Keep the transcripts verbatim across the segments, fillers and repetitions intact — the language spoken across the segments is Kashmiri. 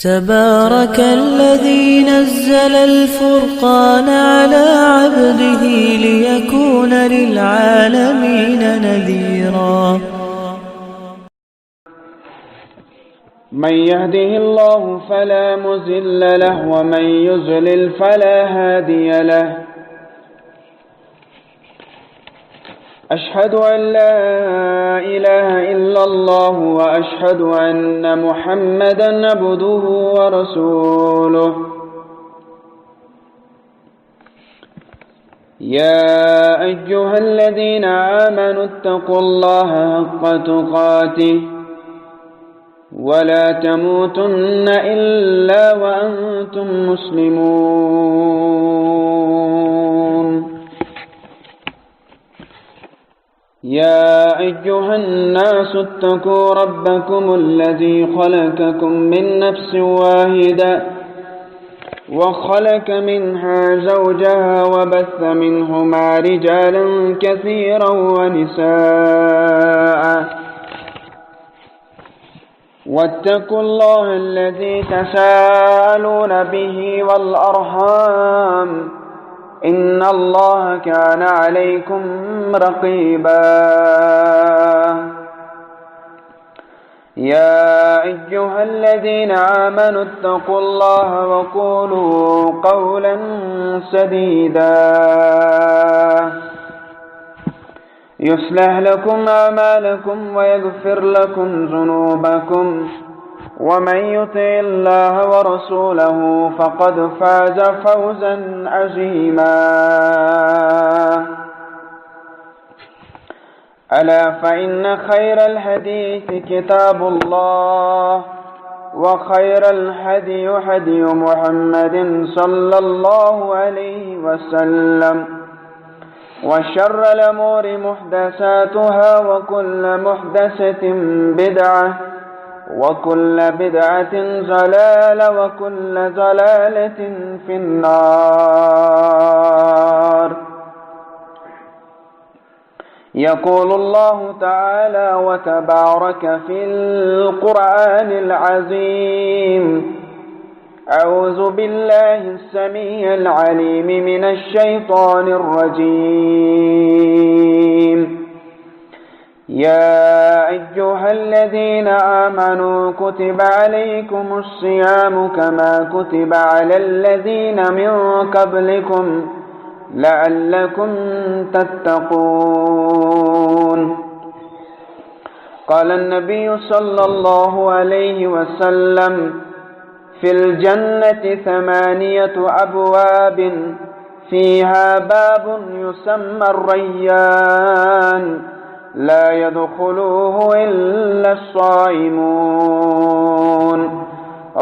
تبارك الذي نزل الفرقان على عبده ليكون للعالمين نذيرا. من يهده الله فلا مضل له ومن يضلل فلا هادي له. أشهد أن لا إله إلا الله وأشهد أن محمدا عبده ورسوله. يا أيها الذين آمنوا اتقوا الله حق تقاته ولا تموتن إلا وأنتم مسلمون. يا أيها الناس اتقوا ربكم الذي خلقكم من نفس واحدة وخلق منها زوجها وبث منهما رجالا كثيرا ونساء واتقوا الله الذي تساءلون به والأرحام إن الله كان عليكم رقيبا. يا أيها الذين آمنوا اتقوا الله وقولوا قولا سديدا يصلح لكم أعمالكم ويغفر لكم ذنوبكم ومن يطع الله ورسوله فقد فاز فوزا عظيما. ألا فإن خير الحديث كتاب الله وخير الهدي هدي محمد صلى الله عليه وسلم وشر الأمور محدثاتها وكل محدثة بدعة وكل بدعة ضلالة وكل ضلالة في النار. يقول الله تعالى وتبارك في القرآن العظيم: أعوذ بالله السميع العليم من الشيطان الرجيم. يا أيها الذين آمنوا كتب عليكم الصيام كما كتب على الذين من قبلكم لعلكم تتقون. قال النبي صلى الله عليه وسلم: في الجنة ثمانية أبواب فيها باب يسمى الريان لا يدخله إلا الصائمون.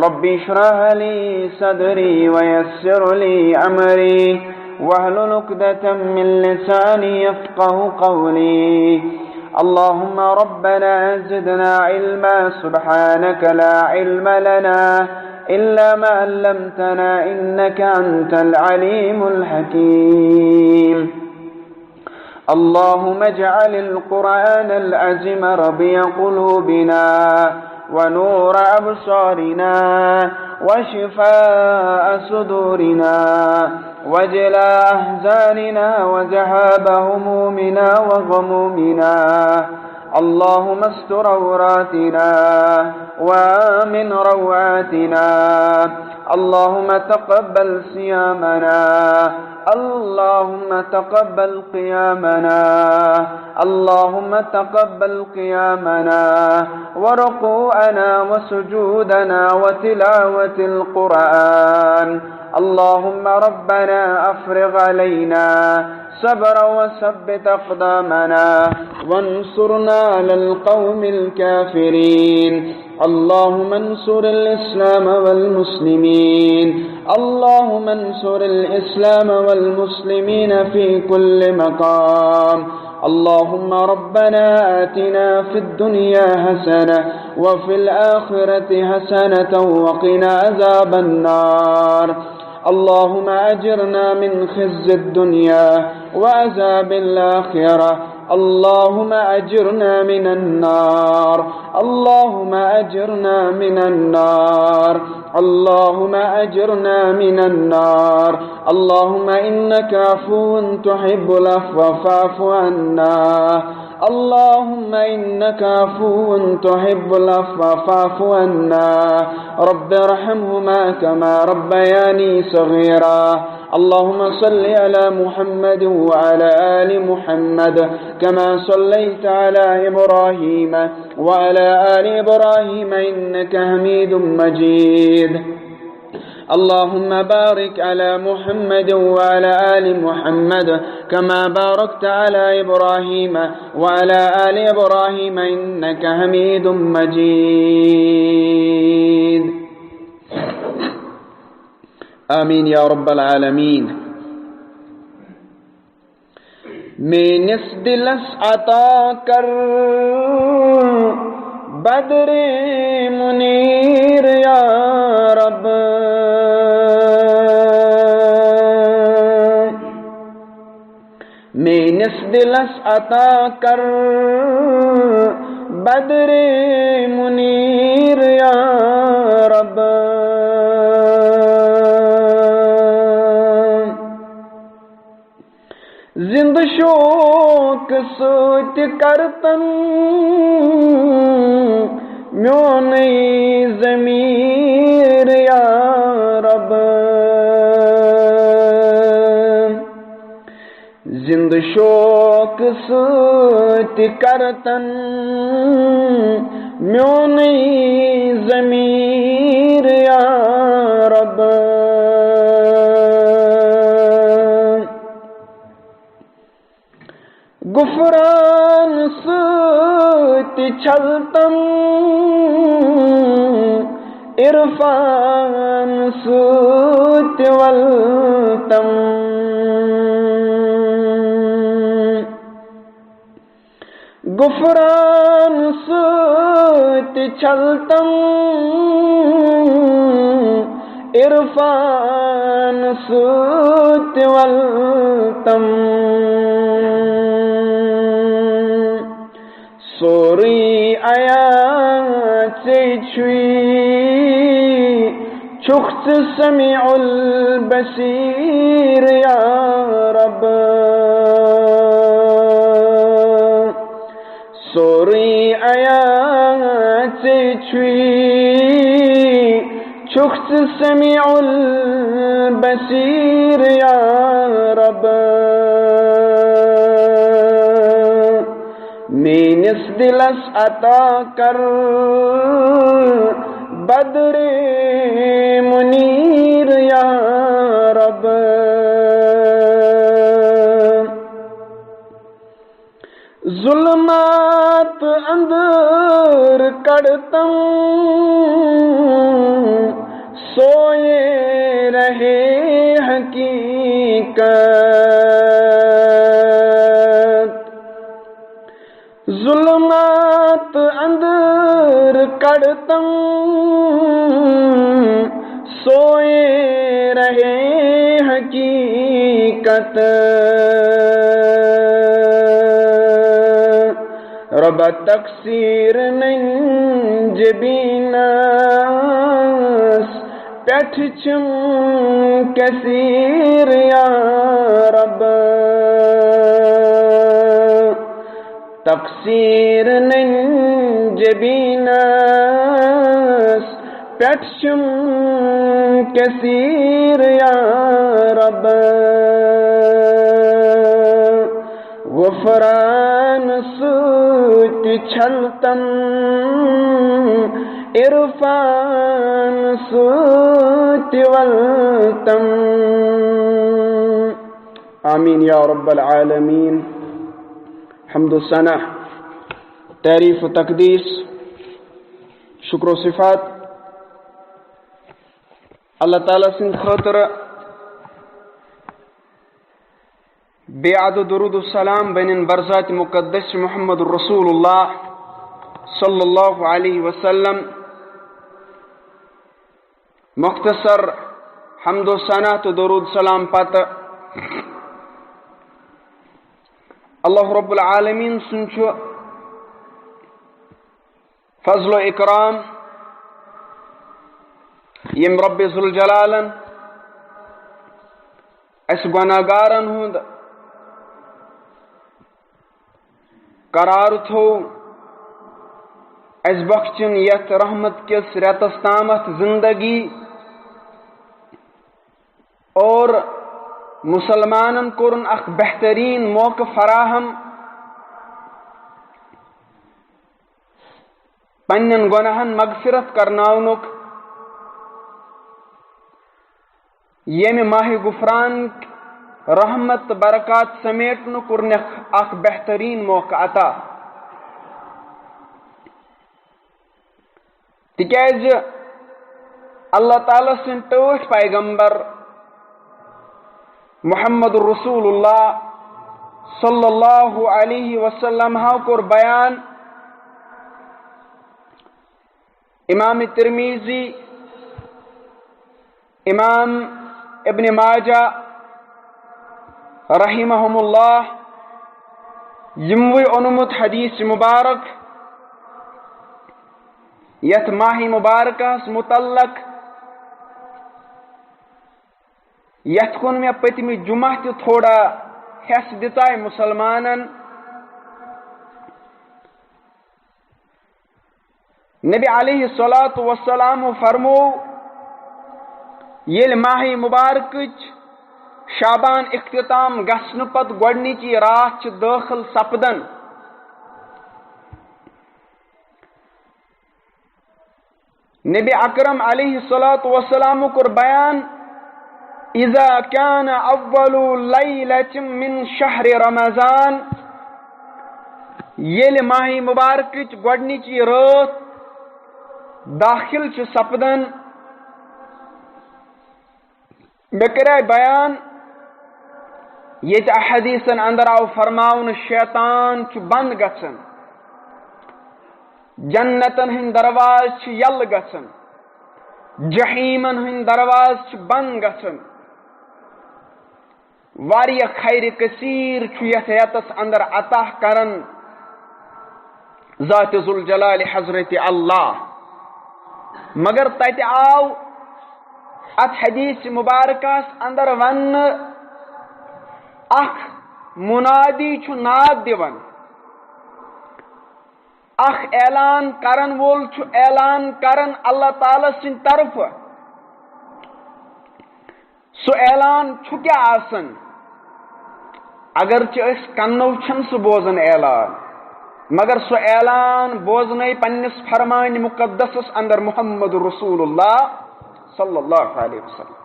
رب اشرح لي صدري ويسر لي أمري واحلل عقدة من لساني يفقه قولي. اللهم ربنا زدنا علما، سبحانك لا علم لنا إلا ما علمتنا إنك أنت العليم الحكيم. اللهم اجعل القرآن العظيم ربيع قلوبنا ونور أبصارنا وشفاء صدورنا وجلاء أحزاننا وذهاب همومنا وغمومنا. اللهم استر عوراتنا وآمن روعاتنا. اللهم تقبل صيامنا. اللهم تقبل قيامنا. اللهم تقبل قيامنا وركوعنا وسجودنا وتلاوة القرآن. اللهم ربنا أفرغ علينا صبرا وثبت أقدامنا وانصرنا على القوم الكافرين. اللهم انصر الإسلام والمسلمين. اللهم انصر الإسلام والمسلمين في كل مقام. اللهم ربنا آتنا في الدنيا حسنة وفي الآخرة حسنة وقنا عذاب النار. اللهم أجرنا من خزي الدنيا وعذاب الآخرة. اللهم أجرنا من النار. اللهم أجرنا من النار. اللهم أجرنا من النار. اللهم إنك عفو تحب العفو فاعف عنا. اللهم إنك عفو تحب العفو فاعف عنا. رب ارحمهما كما ربياني صغيرا. اللهم صل على محمد وعلى آل محمد كما صليت على إبراهيم وعلى آل إبراهيم إنك حميد مجيد. اللهم بارك على محمد وعلى آل محمد كما باركت على إبراهيم وعلى آل إبراهيم إنك حميد مجيد. آمين يا رب العالمين. میٲنِس دِلس عطا کر بدر منیر یا رب۔ میٲنِس دِلس عطا کر بدر منیر یا رب۔ زندٕ شوق سۭتۍ کر تن میونٕے ضمیٖر یا رب۔ زندٕ شوق سۭتۍ کر تن میونٕے ضمیٖر یا رب۔ غفران سۭتۍ چھلتم، عرفان سۭتۍ ولتم۔ غفران سۭتۍ چھلتم، عرفان سۭتۍ ولتم۔ سورُے عیاں ژے چھُے، چھُکھ ژٕ سمیع البصیر یا رب۔ سورُے عیاں ژے چھُے، چھُکھ ژٕ سمیع البصیر یا رب۔ میٲنِس دِلس عطا کر بدر منیر یا رب۔ ظلمات اندر کڑتم، سوئے رہے حقیقت۔ ظلمات اندر کڑتم، سوئے رہے حقیقت۔ رب تقصیر ننج بینس پٹھ چھم کثیر یا رب۔ تقصیر ننج بینس پٹھ چھم کثیر یا رب۔ غفران سۭتۍ چھلتم، عرفان سۭتۍ ولتم۔ آمین یا رب العالمین۔ حمد و ثنا، تعریف و تقدیس، شکر و صفات اللہ تعالیٰ سٕنٛدِ خٲطرٕ، بیٚیہِ اَدٕ درود و سلام بنن برذات مقدس محمد رسول اللہ صلی اللہ علیہ وسلم۔ مختصر حمد و ثنا تہٕ درود سلام پتہٕ، اللہ رب العالمین سُنٛد چھُ فضل و اکرام، یم رب ذوالجلالن اسہِ گناہگارن ہُنٛد قرار تھوو، اسہِ بخشن یتھ رحمت کِس رٮ۪تس تامتھ زندگی، اور مسلمانن کوٚرُن اکھ بہترین موقع فراہم پننٮ۪ن گۄناہن مغفرت کرناونُک، ییٚمہِ ماہِ غفران رحمت تہٕ برکات سمیٹنُک کوٚرنکھ اکھ بہترین موقع عطا۔ تِکیازِ اللہ تعالیٰ سٕنٛدۍ ٹٲٹھۍ پیغمبر محمد رسول اللہ صلی اللہ علیہ وسلم ہاو کوٚر بیان امام ترمیزی، امام ابن ماجہ رحمہم اللہ، یِموٕے اوٚنمُت حدیث مبارک یتھ ماہِ مبارکس متعلق، یتھ کُن مےٚ پٔتمہِ جمعہ تہِ تھوڑا حصہٕ دِژاے مسلمانن۔ نبی علیہ الصلوۃ والسلام فرمو، ییٚلہِ ماہِ مبارکٕچ شعبان اختتام گژھنہٕ پتہٕ گۄڈنِچی راتھ چھِ دٲخل سپدان، نبی اکرم علیہ الصلوۃ والسلام کوٚر بیان، اذا كان اول ليلة من شهر رمضان، ییٚلہِ ماہِ مبارکٕچ گۄڈنِچی رٲژ داخل چھِ سپدان، مےٚ کریٛاے بیان، ییٚتہِ احادیثن اندر آو فرماونہٕ، شیطان چھُ بند گژھان، جنتن ہٕنٛدۍ دروازٕ چھِ یلہٕ گژھان، جحیمن ہٕنٛدۍ دروازٕ چھِ بند گژھان۔ واریاہ خیر کثیر چھُ یتھ رٮ۪تس اندر عطا کران ذات ذوالجلال حضرت اللہ۔ مگر تتہِ آو اتھ حدیث مبارکس اندر وننہٕ، اکھ منادی چھُ ناد دِوان، اکھ اعلان کرن وول چھُ اعلان کران اللہ تعالیٰ سٕنٛدِ طرفہٕ۔ سُہ اعلان چھُ کیٛاہ آسان؟ اگرچہِ أسۍ کنو چھِنہٕ سُہ بوزان اعلان، مگر سُہ اعلان بوزنٲے پننِس فرمان مقدسس اندر محمد رسول اللہ صلی اللہ علیہ وسلم۔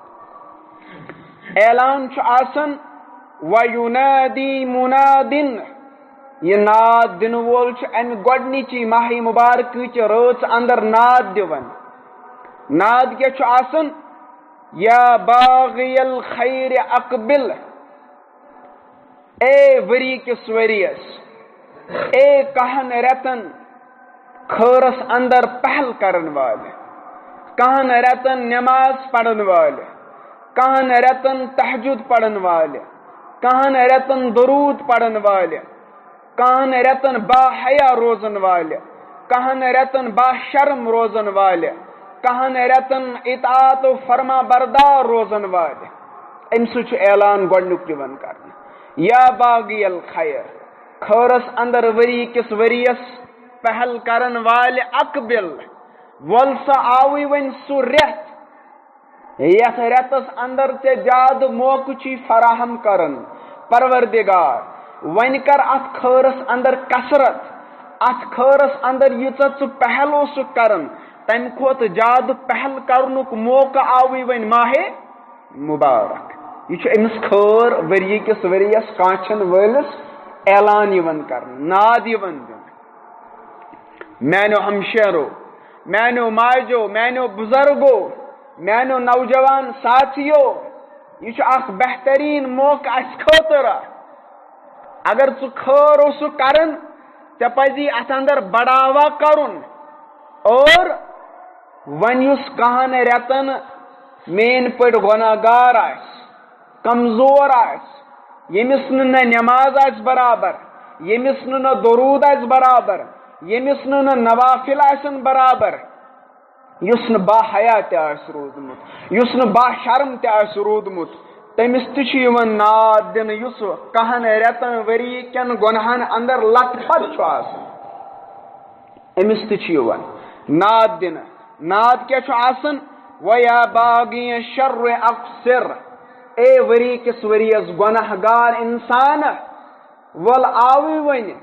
اعلان چھُ آسان، وَيُنَادِي مُنَادٍ، یہِ ناد دِنہٕ وول چھُ امہِ گۄڈنِچی ماہِ مبارکٕچہِ رٲژ اندر ناد دِوان۔ ناد کیٛاہ چھُ آسان؟ یا باغی الخیر اقبل، اے ؤری کِس ؤریَس، اے کہن رٮ۪تن خٲرس اندر پہل کرن والہِ، کہن رٮ۪تن نماز پرن والہِ، کہن رٮ۪تن تہجد پرن والہِ، کہن رٮ۪تن درود پرن والہِ، کہن رٮ۪تن با حیا روزن والہِ، کہن رٮ۪تن با شرم روزن والہِ، کہن رٮ۪تن اطاعت و فرما بردار روزن والہِ۔ امہِ سۭتۍ چھُ اعلان گۄڈنیُک یِوان کرنہٕ، یا باغی الخیر، خٲرس اندر ؤری کِس ؤریس پہل کرن والہِ اقبل، وۄل سا آوٕے وۄنۍ سُہ رٮ۪تھ، یتھ رٮ۪تس اندر ژےٚ زیادٕ موقعہٕ چھی فراہم کران۔ پروردگار، وۄنۍ کر اتھ خٲرس اندر کثرت، اتھ خٲرس اندر ییٖژاہ ژٕ پہل اوسُکھ کران، تمہِ کھۄتہٕ زیادٕ پہل کرنُک موقعہٕ آوٕے وۄنۍ ماہِ مبارک۔ یہِ چھُ أمِس خٲر ؤریہِ کِس ؤریَس کانٛچھن وٲلِس اعلان یِوان کرنہٕ، ناد یِوان دِنہٕ۔ میانیو ہمشیرو، میانیو ماجو، میانیو بزرگو، میانیو نوجوان ساتھیو، یہِ چھُ اکھ بہترین موقعہٕ اسہِ خٲطرٕ۔ اگر ژٕ خٲر اوسُکھ کران، ژےٚ پزی اتھ اندر بڑاوا کرُن۔ اور وۄنۍ یُس کہن رٮ۪تن میٲنۍ پٲٹھۍ گۄناہ گار آسہِ، کمزور آسہِ، ییٚمِس نہٕ نہ نٮ۪ماز آسہِ برابر، ییٚمِس نہٕ نہ دروٗد آسہِ برابر، ییٚمِس نہٕ نہٕ نوافل آسن برابر، یُس نہٕ با حیا تہِ آسہِ روٗدمُت، یُس نہٕ با شرم تہِ آسہِ روٗدمُت، تٔمِس تہِ چھُ یِوان ناد دِنہٕ، یُس کہن رٮ۪تن ؤری کٮ۪ن گۄنہن اندر لت پت چھُ آسان، أمِس تہِ چھُ یِوان ناد دِنہٕ۔ ناد کیٛاہ چھُ آسان؟ وَیا باغی شر اقصر، اے ؤری کِس ؤریَس گۄناہ گار اِنسان، وَل آوٕے وۄنۍ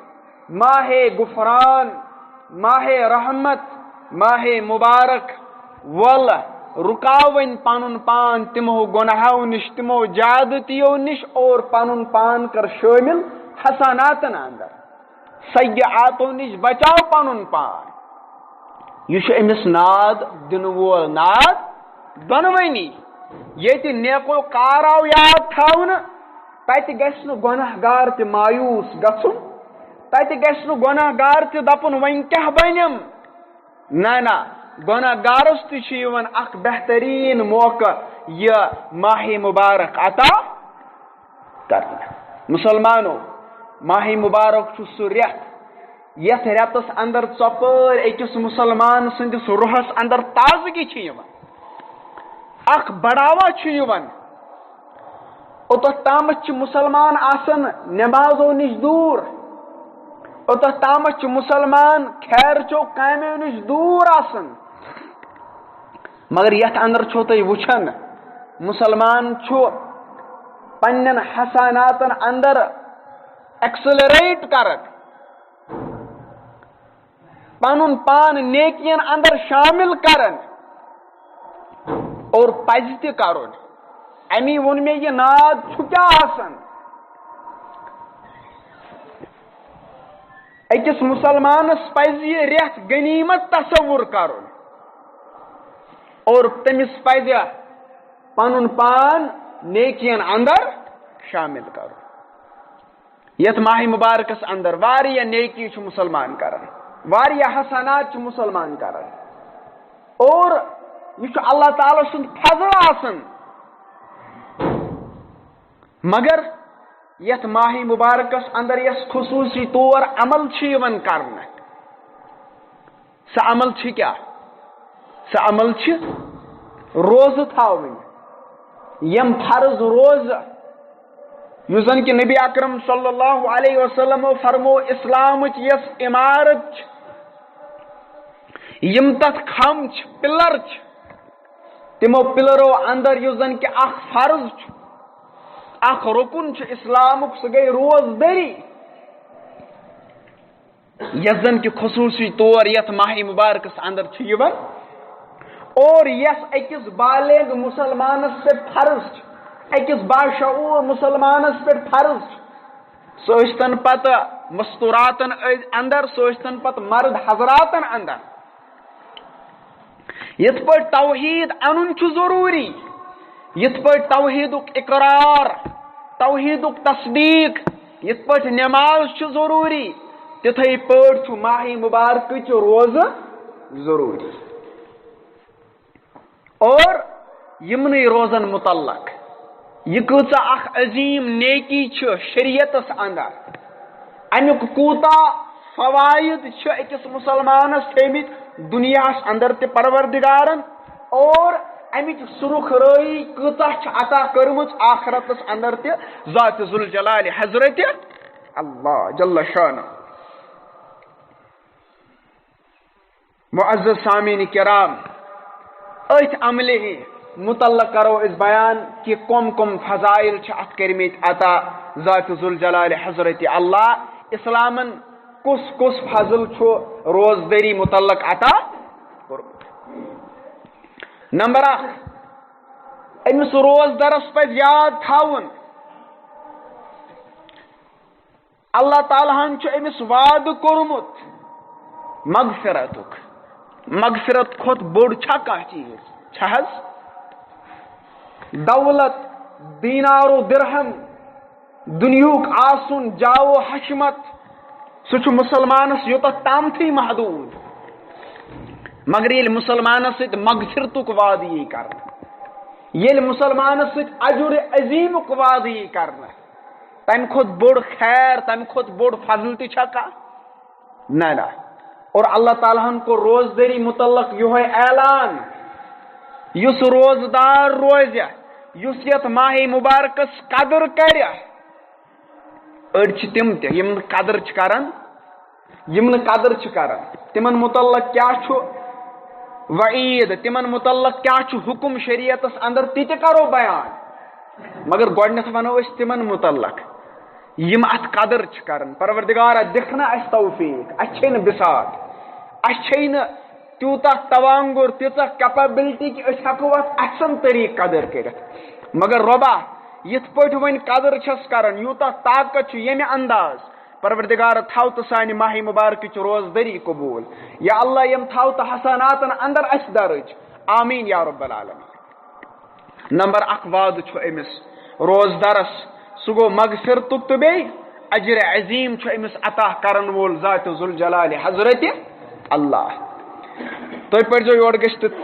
ماہِ غفران، ماہِ رحمت، ماہِ مبارک، وَل رُکاو وۄنۍ پَنُن پان تِمو گۄناہو نِش، تِمو زیادتیو نِش، اور پَنُن پان کر شٲمِل حسناتن اندر۔ سیئاتو نِش بچاو پنُن پان۔ یہِ چھُ أمِس ناد دِنہٕ وول ناد دۄنوٕنی۔ ییٚتہِ نیکو کار آو یاد تھاونہٕ، تتہِ گژھِ نہٕ گۄناہ گار تہِ مایوس گژھُن، تتہِ گژھِ نہٕ گۄناہ گار تہِ دپُن، "وۄنۍ کیٛاہ بنٮ۪م؟" نہ، نہ، گۄناہ گارس تہِ چھُ یِوان اکھ بہتریٖن موقعہٕ یہِ ماہِ مبارک عطا کرنہٕ۔ مسلمانو، ماہِ مبارک چھُ سُہ رٮ۪تھ، یتھ رٮ۪تس اندر ژۄپٲرۍ أکِس مسلمان سٕنٛدِس روحس اندر تازگی چھِ یِوان، اکھ بڑاوا چھُ یِوان۔ اوٚتتھ تامتھ چھِ مسلمان آسان نمازو نِش دوٗر، اوٚتتھ تامتھ چھِ مسلمان خیر چو کامیو نِش دوٗر آسان۔ مگر یتھ اندر چھو تُہۍ وٕچھان، مسلمان چھُ پننٮ۪ن حسناتن اندر ایکسلریٹ کران، پنُن پان نیکین اندر شامل کران اور پزِ تہِ کرُن۔ امی ووٚن مےٚ، یہِ ناد چھُ کیٛاہ آسان؟ أکِس مسلمانس پزِ یہِ رٮ۪تھ غنیمت تصور کرُن اور تٔمِس پزِ پنُن پان نیکین اندر شامل کرُن۔ یتھ ماہِ مبارکس اندر واریاہ نیکی چھُ مسلمان کران، واریاہ حسنات چھُ مسلمان کران، اور یہِ چھُ اللہ تعالیٰ سُنٛد فضل آسان۔ مگر یتھ ماہِ مبارکس اندر یۄس خصوصی طور عمل چھِ یِوان کرنہٕ، سۄ عمل چھِ کیٛاہ؟ سۄ عمل چھِ روزٕ تھاوٕنۍ، یِم فرض روزٕ، یُس زن کہِ نبی اکرم صلی اللہ علیہ وسلمو فرمو، اسلامٕچ یۄس عمارت چھِ، یِم تتھ کھم چھِ، پلر چھِ، تِمو پلرو اندر یُس زن کہِ اکھ فرض چھُ، اکھ رکن چھُ اسلامُک، سُہ گٔے روزدٔری، یۄس زن کہِ خصوصی طور یتھ ماہِ مبارکس اندر چھِ یِوان، اور یۄس أکِس بالغ مسلمانس پٮ۪ٹھ فرض چھِ، أکِس باشعور مسلمانس پٮ۪ٹھ فرض چھِ، سُہ ٲسۍتن پتہٕ مستوراتن أنٛدۍ اندر، سُہ ٲسۍتن پتہٕ مرد حضراتن اندر۔ یِتھ پٲٹھۍ توحید انُن چھُ ضروٗری، یِتھ پٲٹھۍ توحیدُک اقرار، توحیدُک تصدیق، یِتھ پٲٹھۍ نماز چھُ ضروٗری، تِتھے پٲٹھۍ چھُ ماہِ مبارکٕچ روزٕ ضروٗری۔ اور یِمنٕے روزن متعلق یہِ کۭژاہ اکھ عظیٖم نیکی چھِ شریعتس اندر، امیُک کوٗتاہ فوائد چھِ أکِس مسلمانس تھٲمٕتۍ دُنیاہس اندر تہِ پروردگارن، اور امِچ سُرخ رٲیی کۭژاہ چھِ عطا کٔرمٕژ آخرتس اندر تہِ ذات ذوالجلال حضرت اللہ جل شانہ۔ معزز سامعین کرام، أتھۍ عملہِ متعلق کرو أسۍ بیان کہِ کم کم فضائل چھِ اتھ کٔرمٕتۍ عطا ذات ذوالجلال حضرت اللہ۔ اسلامن کُس کُس فضل چھُ روزدٔری متعلق عطا کوٚرمُت؟ نمبر اکھ، أمِس روزدرس پزِ یاد تھاوُن، اللہ تعالیٰ ہن چھُ أمِس وعدٕ کوٚرمُت مغفرتُک۔ مغفرت کھۄتہٕ بوٚڑ چھا کانٛہہ چیٖز؟ چھا حظ؟ دولت، دینار و درہم، دُنیہُک آسُن، جاہ و حشمت، سُہ چھُ مُسلمانس یوٚتتھ تامتھٕے محدوٗد۔ مگر ییٚلہِ مُسلمانس سۭتۍ مغفرتُک وعدٕ یی کرنہٕ، ییٚلہِ مُسلمانس سۭتۍ اجر عظیمُک وعدٕ یی کرنہٕ، تمہِ کھۄتہٕ بوٚڑ خیر، تمہِ کھۄتہٕ بوٚڑ فضل تہِ چھا کانٛہہ؟ نہ، نہ۔ اور اللہ تعالیٰ ہن کوٚر روزدٔری متعلق یِہوٚے اعلان، یُس روزدار روزِ، یُس یتھ ماہِ مبارکس قدر کرِ۔ أڑۍ چھِ تِم تہِ یِم نہٕ قدر چھِ کران، یِم نہٕ قدر چھِ کران۔ تِمن متعلق کیٛاہ چھُ وعید، تِمن متعلق کیٛاہ چھُ حکم شریعتس اندر، تہِ تہِ کرو بیان۔ مگر گۄڈٕنیتھ ونو أسۍ تِمن متعلق یِم اتھ قدر چھِ کران۔ پروردگارا، دِکھ نا اسہِ توفیق، اسہِ چھے نہٕ بساط، اسہِ چھے نہٕ تیوٗتاہ توانگر، تیٖژاہ capability کہِ أسۍ ہٮ۪کو اتھ احسن طریقہٕ قدر کٔرِتھ۔ مگر رۄبا، یِتھ پٲٹھۍ وۄنۍ قدر چھس کران، یوٗتاہ طاقت چھُ، ییٚمہِ انداز، پروردگارا، تھاو تہٕ سانہِ ماہِ مبارکٕچ روزدٔری قبوٗل۔ یا اللہ، یِم تھاو تہٕ حسناتن اندر اسہِ درج۔ آمین یا رب العالمین۔ نمبر اکھ وعدٕ چھُ أمِس روزدارس، سُہ گوٚو مغفرتُک تہٕ بیٚیہِ اجر عظیٖم چھُ أمِس عطا کرن وول ذات ذوالجلال حضرت اللہ۔ تُہۍ پٔرۍزیو یورٕ گٔژھِتھ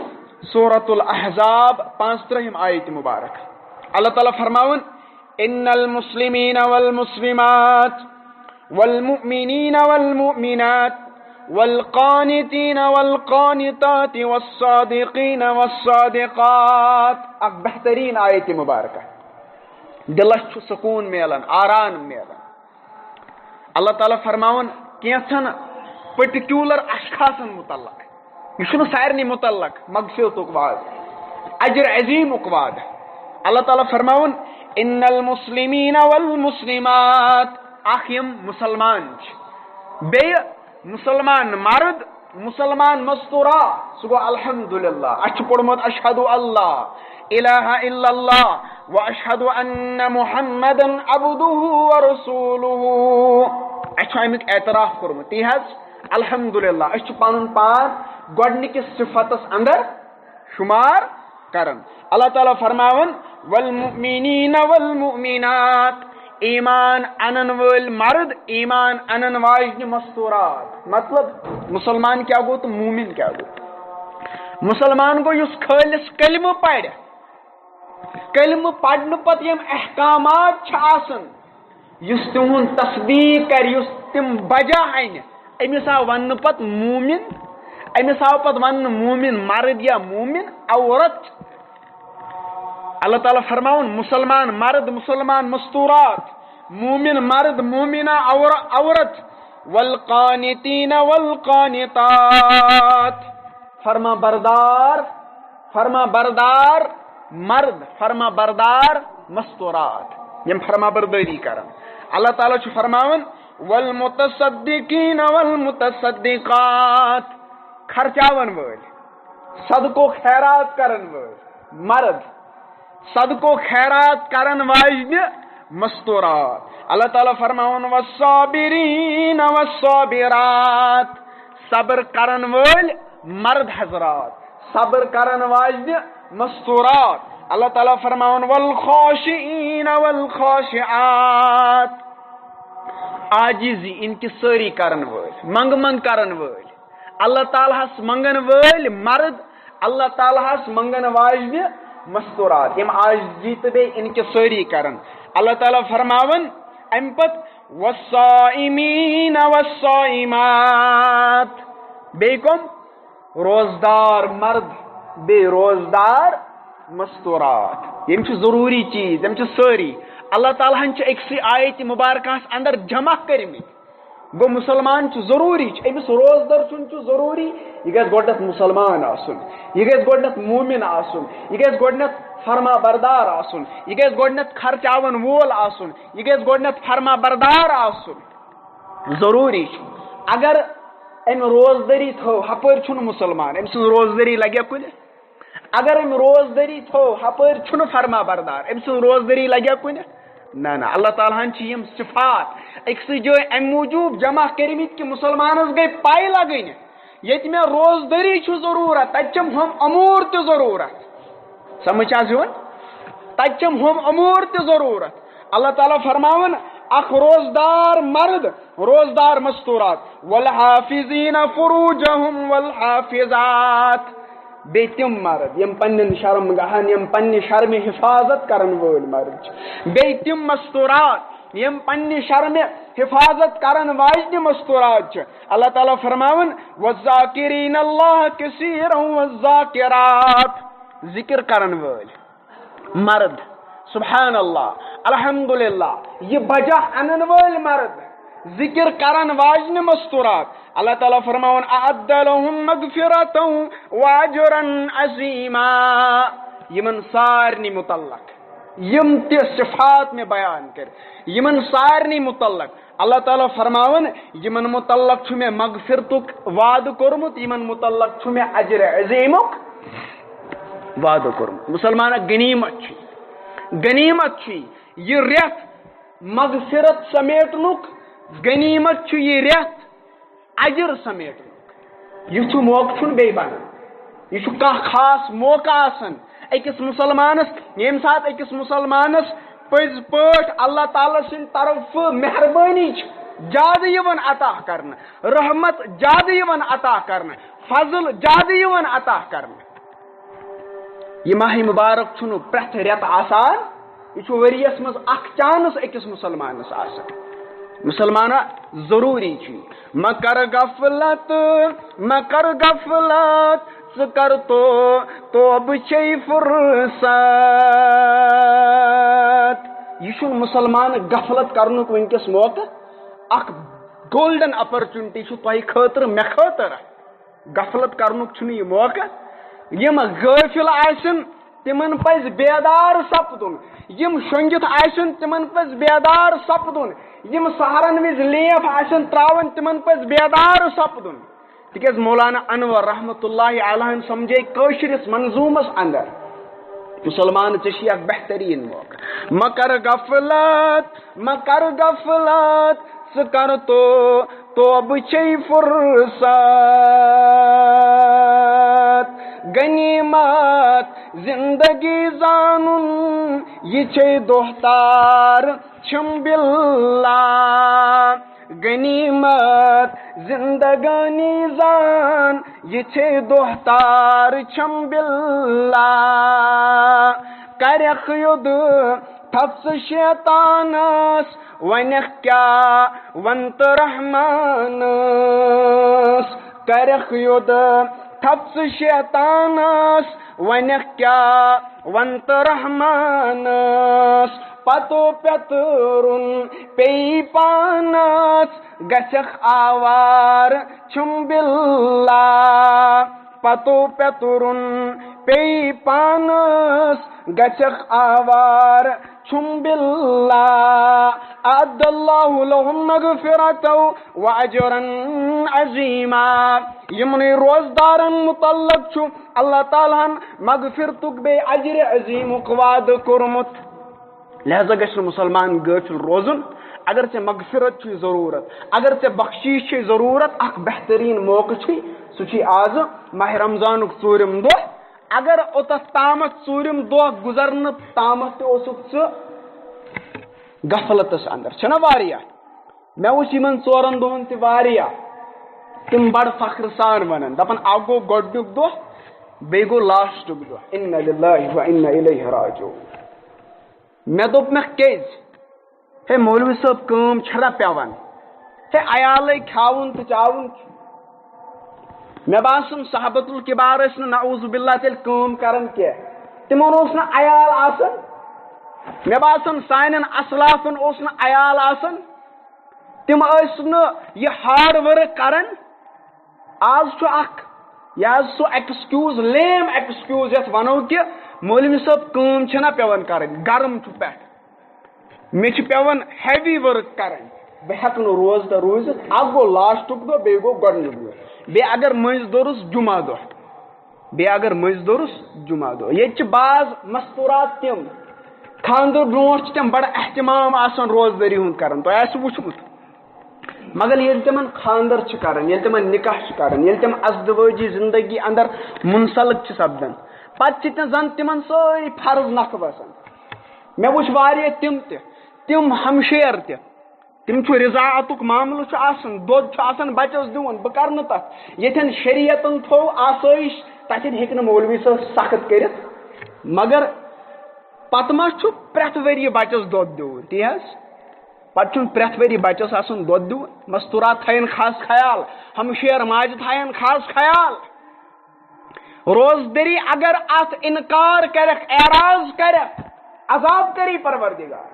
سورۃ الاحزاب، پانٛژھ ترٛہِم آیت مبارک۔ اللہ تعالیٰ فرماوُن، ان المسلمین والمسلمات والمؤمنین والمؤمنات والقانتین والقانتات والصادقین والصادقات۔ اکھ بہترین آیت مبارکہ، دلس چھُ سکون میلان، آرام میلان۔ اللہ تعالیٰ فرماوان کینٛژن particular اشخاصن متعلق، یہِ چھُنہٕ سارنٕے متعلق، مغفرتُک وعدٕ، اجر عظیٖمُک وعدٕ۔ اللہ تعالیٰ فرماوان، ان المسلمین والمسلمات، اکھ یِم مسلمان چھِ، بیٚیہِ مسلمان مرد، مسلمان مستورات، سُہ گوٚو الحمدللہ، اَسہِ چھُ پوٚرمُت اشہد اللہ الہ الا اللہ و اشہد ان محمدا عبدہ و رسولہ۔ اَسہِ چھُ اَمیُک اعتراف کوٚرمُت، تی حظ، الحمدللہ، أسۍ چھِ پنُن پان گۄڈٕنِکِس صفتس اندر شمار کران۔ اللہ تعالیٰ فرماوان، والمؤمنین والمؤمنات، ایمان انن وٲلۍ مرد، ایمان انن واجنہِ مستورات۔ مطلب، مسلمان کیٛاہ گوٚو تہٕ مومن کیٛاہ گوٚو؟ مسلمان گوٚو یُس خٲلص کلمہٕ پرِ۔ کلمہٕ پرنہٕ پتہٕ یِم احکامات چھِ آسان، یُس تِہُنٛد تصدیق کرِ، یُس تِم بجا انہِ، أمِس آو وننہٕ پتہٕ مومن، أمِس آو پتہٕ وننہٕ مومن مرد یا مومن عورت۔ اللہ تعالیٰ فرماوُن، مسلمان مرد، مسلمان مستورات، مومن مرد، مومنہ عور-، عورت، والقانتین والقانتات، فرما بردار، فرما بردار مرد، فرما بردار مستورات، یِم فرما بردٲری کرن۔ اللہ تعالیٰ چھُ فرماوان، والمتصدقین والمتصدقات، خرچاون وٲلۍ، صدقو خیرات کرن وٲلۍ مرد، صدقو خیرات کرن واجنہِ مستورات۔ اللہ تعالیٰ فرماوان، والصابرین والصابرات، صبر کرن وٲلۍ مرد حضرات، صبر کرن واجنہِ مستورات۔ اللہ تعالیٰ فرماوان، والخاشعین والخاشعات، عاجزی، انکسٲری کرن وٲلۍ، منٛگہٕ منٛگ کرن وٲلۍ، اللہ تعالیٰ ہس منٛگن وٲلۍ مرد، اللہ تعالیٰ ہس منٛگن واجنہِ مستورات، یِم عاجزی تہٕ بیٚیہِ انکسٲری کرن۔ اللہ تعالیٰ فرماوان امہِ پتہٕ، والصائمین والصائمات، بیٚیہِ کم؟ روزدار مرد، بیٚیہِ روزدار مستورات۔ یِم چھِ ضروٗری چیٖز، یِم چھِ سٲری۔ اللہ تعالیٰ ہن چھِ أکسٕے آیتِ مبارکہس اندر جمع کٔرمٕتۍ۔ گوٚو، مسلمان چھُ ضروٗری، چھُ أمِس روزدر سُنٛد چھُ ضروٗری، یہِ گژھِ گۄڈٕنٮ۪تھ مسلمان آسُن، یہِ گژھِ گۄڈٕنٮ۪تھ مومن آسُن، یہِ گژھِ گۄڈٕنٮ۪تھ فرما بردار آسُن، یہِ گژھِ گۄڈٕنٮ۪تھ خرچاون وول آسُن، یہِ گژھِ گۄڈٕنٮ۪تھ فرما بردار آسُن۔ ضروٗری چھُ۔ اگر أمۍ روزدٔری تھٲو، ہپٲرۍ چھُنہٕ مسلمان، أمۍ سٕنٛز روزدٔری لگیا کُنہِ؟ اگر أمۍ روزدٔری تھٲو، ہپٲرۍ چھُنہٕ فرما بردار، أمۍ سٕنٛز روزدٔری لگیا کُنہِ؟ نہ، نہ، اللہ تعالیٰ ہن چھِ یِم صفات أکسٕے جایہِ امہِ موٗجوٗب جمع کٔرمٕتۍ کہِ مسلمانس گٔے پاے لگٕنۍ، ییٚتہِ مےٚ روزدٔری چھُ ضروٗرت، تتہِ چھِم ہُم امور تہِ ضروٗرت۔ سمجھ چھا یِوان؟ تتہِ چھِم ہُم امور تہِ ضروٗرت۔ اللہ تعالیٰ فرماوان، اکھ روزدار مرد، روزدار مستورات، والحافظین فروجہم والحافظات، بیٚیہِ تِم مرد یِم پننٮ۪ن شرم گاہن، یِم پننہِ شرمہِ حفاظت کرن وٲلۍ مرد چھِ، بیٚیہِ تِم مستورات یِم پننہِ شرمہِ حفاظت کرن واجنہِ مستورات چھِ۔ اللہ تعالیٰ فرماوان، "والذاکرین اللہ کثیرا والذاکرات"، ذکر کرن وٲلۍ مرد، سبحان اللہ، الحمدللہ، یہِ بجا انن وٲلۍ مرد، ذکر کرن واجنہِ مستورات۔ اللہ تعالیٰ فرماوان، "اعد لهم مغفرة واجرا عظیما"، یِمن سارنٕے متعلق یِم تہِ صفات مےٚ بیان کٔرۍ، یِمن سارنٕے متعلق اللہ تعالیٰ فرماوان، یِمن متعلق چھُ مےٚ مغفرتُک وعدٕ کوٚرمُت، یِمن متعلق چھُ مےٚ اجر عظیمُک وعدٕ کوٚرمُت۔ مسلمانہ، غنیمت چھُ، غنیمت چھُ یہِ رٮ۪تھ مغفرت سمیٹنُک، غنیمت چھُ یہِ رٮ۪تھ اجر سمیٹنُک۔ یُتھ موقعہٕ چھُنہٕ بیٚیہِ بنان۔ یہِ چھُ کانٛہہ خاص موقعہٕ آسان أکِس مُسلمانس، ییٚمہِ ساتہٕ أکِس مُسلمانس پٔزۍ پٲٹھۍ اللہ تعالیٰ سٕنٛدِ طرفہٕ مہربٲنی چھِ زیادٕ یِوان عطا کرنہٕ، رحمت زیادٕ یِوان عطا کرنہٕ، فضل زیادٕ یِوان عطا کرنہٕ۔ یہِ ماہِ مبارک چھُنہٕ پرٛٮ۪تھ رٮ۪تہٕ آسان، یہِ چھُ ؤریَس منٛز اکھ چانس أکِس مُسلمانس آسان۔ مُسلمانہ، ضروٗری چھُ یہِ۔ مہ کر غفلت، مہ کر غفلت، ژٕ کر تو، توبہٕ چھے فرصت۔ یہِ چھُنہٕ مُسلمان غفلت کرنُک وٕنکیٚس موقعہٕ۔ اکھ golden opportunity چھُ تۄہہِ خٲطرٕ، مےٚ خٲطرٕ۔ غفلت کرنُک چھُنہٕ یہِ موقعہٕ۔ یِم غٲفِل آسن، تِمن پزِ بیدار سپدُن۔ یِم شۄنگِتھ آسن، تِمن پزِ بیدار سپدُن۔ یِم سحرن وِزِ لیف آسن تراوان، تِمن پزِ بیدار سپدُن۔ تِکیازِ مولانا انور رحمتہ اللہ علیہ سمجھے کٲشرِس منظومس اندر، مسلمان، ژےٚ چھُے اکھ بہترین موقعہٕ۔ مہ کر غفلت، مہ کر غفلت، ژٕ کر تو، توبہٕ چھے فرصت۔ غنیمت زندگی زانُن، یہِ چھے دۄہ تار چھم باللہ۔ غنیمت زندگانی زان، یہِ چھے دۄہ تار چھم باللہ۔ کرکھ یوٚد تھپھ ژٕ شیطانس، ونکھ کیاہ ون تہٕ رحمانس۔ کرکھ یوٚد تھپھ ژٕ شیطانس، ونکھ کیاہ ون تہٕ رحمانس۔ پتو پیترُن پیٚیہِ پانس، گژھکھ آوار چھُم باللہ۔ پتو پیترُن پیٚیہِ پانس، گژھکھ آوار چھُم باللہ۔ اعد اللہ لہم مغفرتا و اجرا عظیما۔ یِمنٕے روزدارن متعلق چھُ اللہ تعالیٰ ہن مغفرتُک بیٚیہِ اجرِ عظیمُک وعدٕ کوٚرمُت۔ لہذا گژھِ نہٕ مُسلمان غٲفِل روزُن۔ اگر ژےٚ مغفرت چھُے ضروٗرت، اگر ژےٚ بخشیش چھے ضروٗرت، اکھ بہتریٖن موقعہٕ چھُے، سُہ چھُے آزٕ ماہِ رمضانُک ژوٗرِم دۄہ۔ اگر اوٚتتھ تامتھ ژوٗرِم دۄہ گُزرنہٕ تامتھ تہِ اوسُکھ ژٕ غفلتس اندر، چھَنہ واریاہ؟ مےٚ وٕچھ یِمن ژورن دۄہن تہِ واریاہ، تِم بڑٕ فخرٕ سان ونان، دپان، اکھ گوٚو گۄڈنیُک دۄہ، بیٚیہِ گوٚو لاسٹُک دۄہ۔ انا للہ و انا الیہ راجعون۔ مےٚ دوٚپ، مےٚ کیٛازِ؟ ہے مولوی صٲب، کٲم چھَنہ پٮ۪وان؟ ہے عیالَے کھیٛاوُن تہٕ چاوُن چھُ۔ مےٚ باسان صحابتُل کبار ٲسۍ نہٕ نعوذ باللہ تیٚلہِ کٲم کران کینٛہہ۔ تِمن اوس نہٕ عیال آسان۔ مےٚ باسان سانٮ۪ن اسلافن اوس نہٕ عیال آسان۔ تِم ٲسۍ نہٕ یہِ hard work کران۔ آز چھُ اکھ، یہِ حظ سُہ excuse، lame excuse یتھ ونو کہِ مولوی صٲب کٲم چھنہ پٮ۪وان کرٕنۍ، گرم چھُ پٮ۪ٹھ، مےٚ چھِ پٮ۪وان heavy work کرٕنۍ، بہٕ ہٮ۪کہٕ نہٕ روزدر روٗزِتھ۔ اکھ گوٚو لاسٹُک دۄہ، بیٚیہِ گوٚو گۄڈنیُک دۄہ، بیٚیہِ اگر مٔنٛزۍ دوٚرُس جمعہ دۄہ، بیٚیہِ اگر مٔنٛزۍ دوٚرُس جمعہ دۄہ۔ ییٚتہِ چھِ بعض مستورات تِم، خانٛدر برونٛٹھ چھِ تِم بڑٕ اہتمام آسان روزدٔری ہُنٛد کران، تۄہہِ آسہِ وُچھمُت۔ مگر ییٚلہِ تِمن خانٛدر چھِ کران، ییٚلہِ تِمن نکاح چھِ کران، ییٚلہِ تِم ازدوٲجی زندگی اندر منسلک چھِ سپدان، پتہٕ چھِ تِم زن تِمن سٲری فرض نکھٕ باسان۔ مےٚ وٕچھ واریاہ تِم تہِ، تِم ہمشیر تہِ، تِم چھُ رضاعتُک معاملہٕ چھُ آسان، دۄد چھُ آسان بچس دیُن، بہٕ کرٕ نہٕ تتھ۔ ییٚتٮ۪ن شریعتن تھوٚو آسٲیِش، تتٮ۪ن ہیٚکہِ نہٕ مولوی صٲب سخت کٔرِتھ۔ مگر پتہٕ ما چھُ پرٛٮ۪تھ ؤریہِ بچس دۄد دیُن، تی حظ؟ پتہٕ چھُنہٕ پرٛٮ۪تھ ؤری بچس آسان دۄد دیُن، مستورات تھاین خاص خیال، ہمشیر ماجہِ تھاین خاص خیال۔ روزدٔری اگر اتھ انکار کرکھ، اعراض کرکھ، عذاب کری پروردگار۔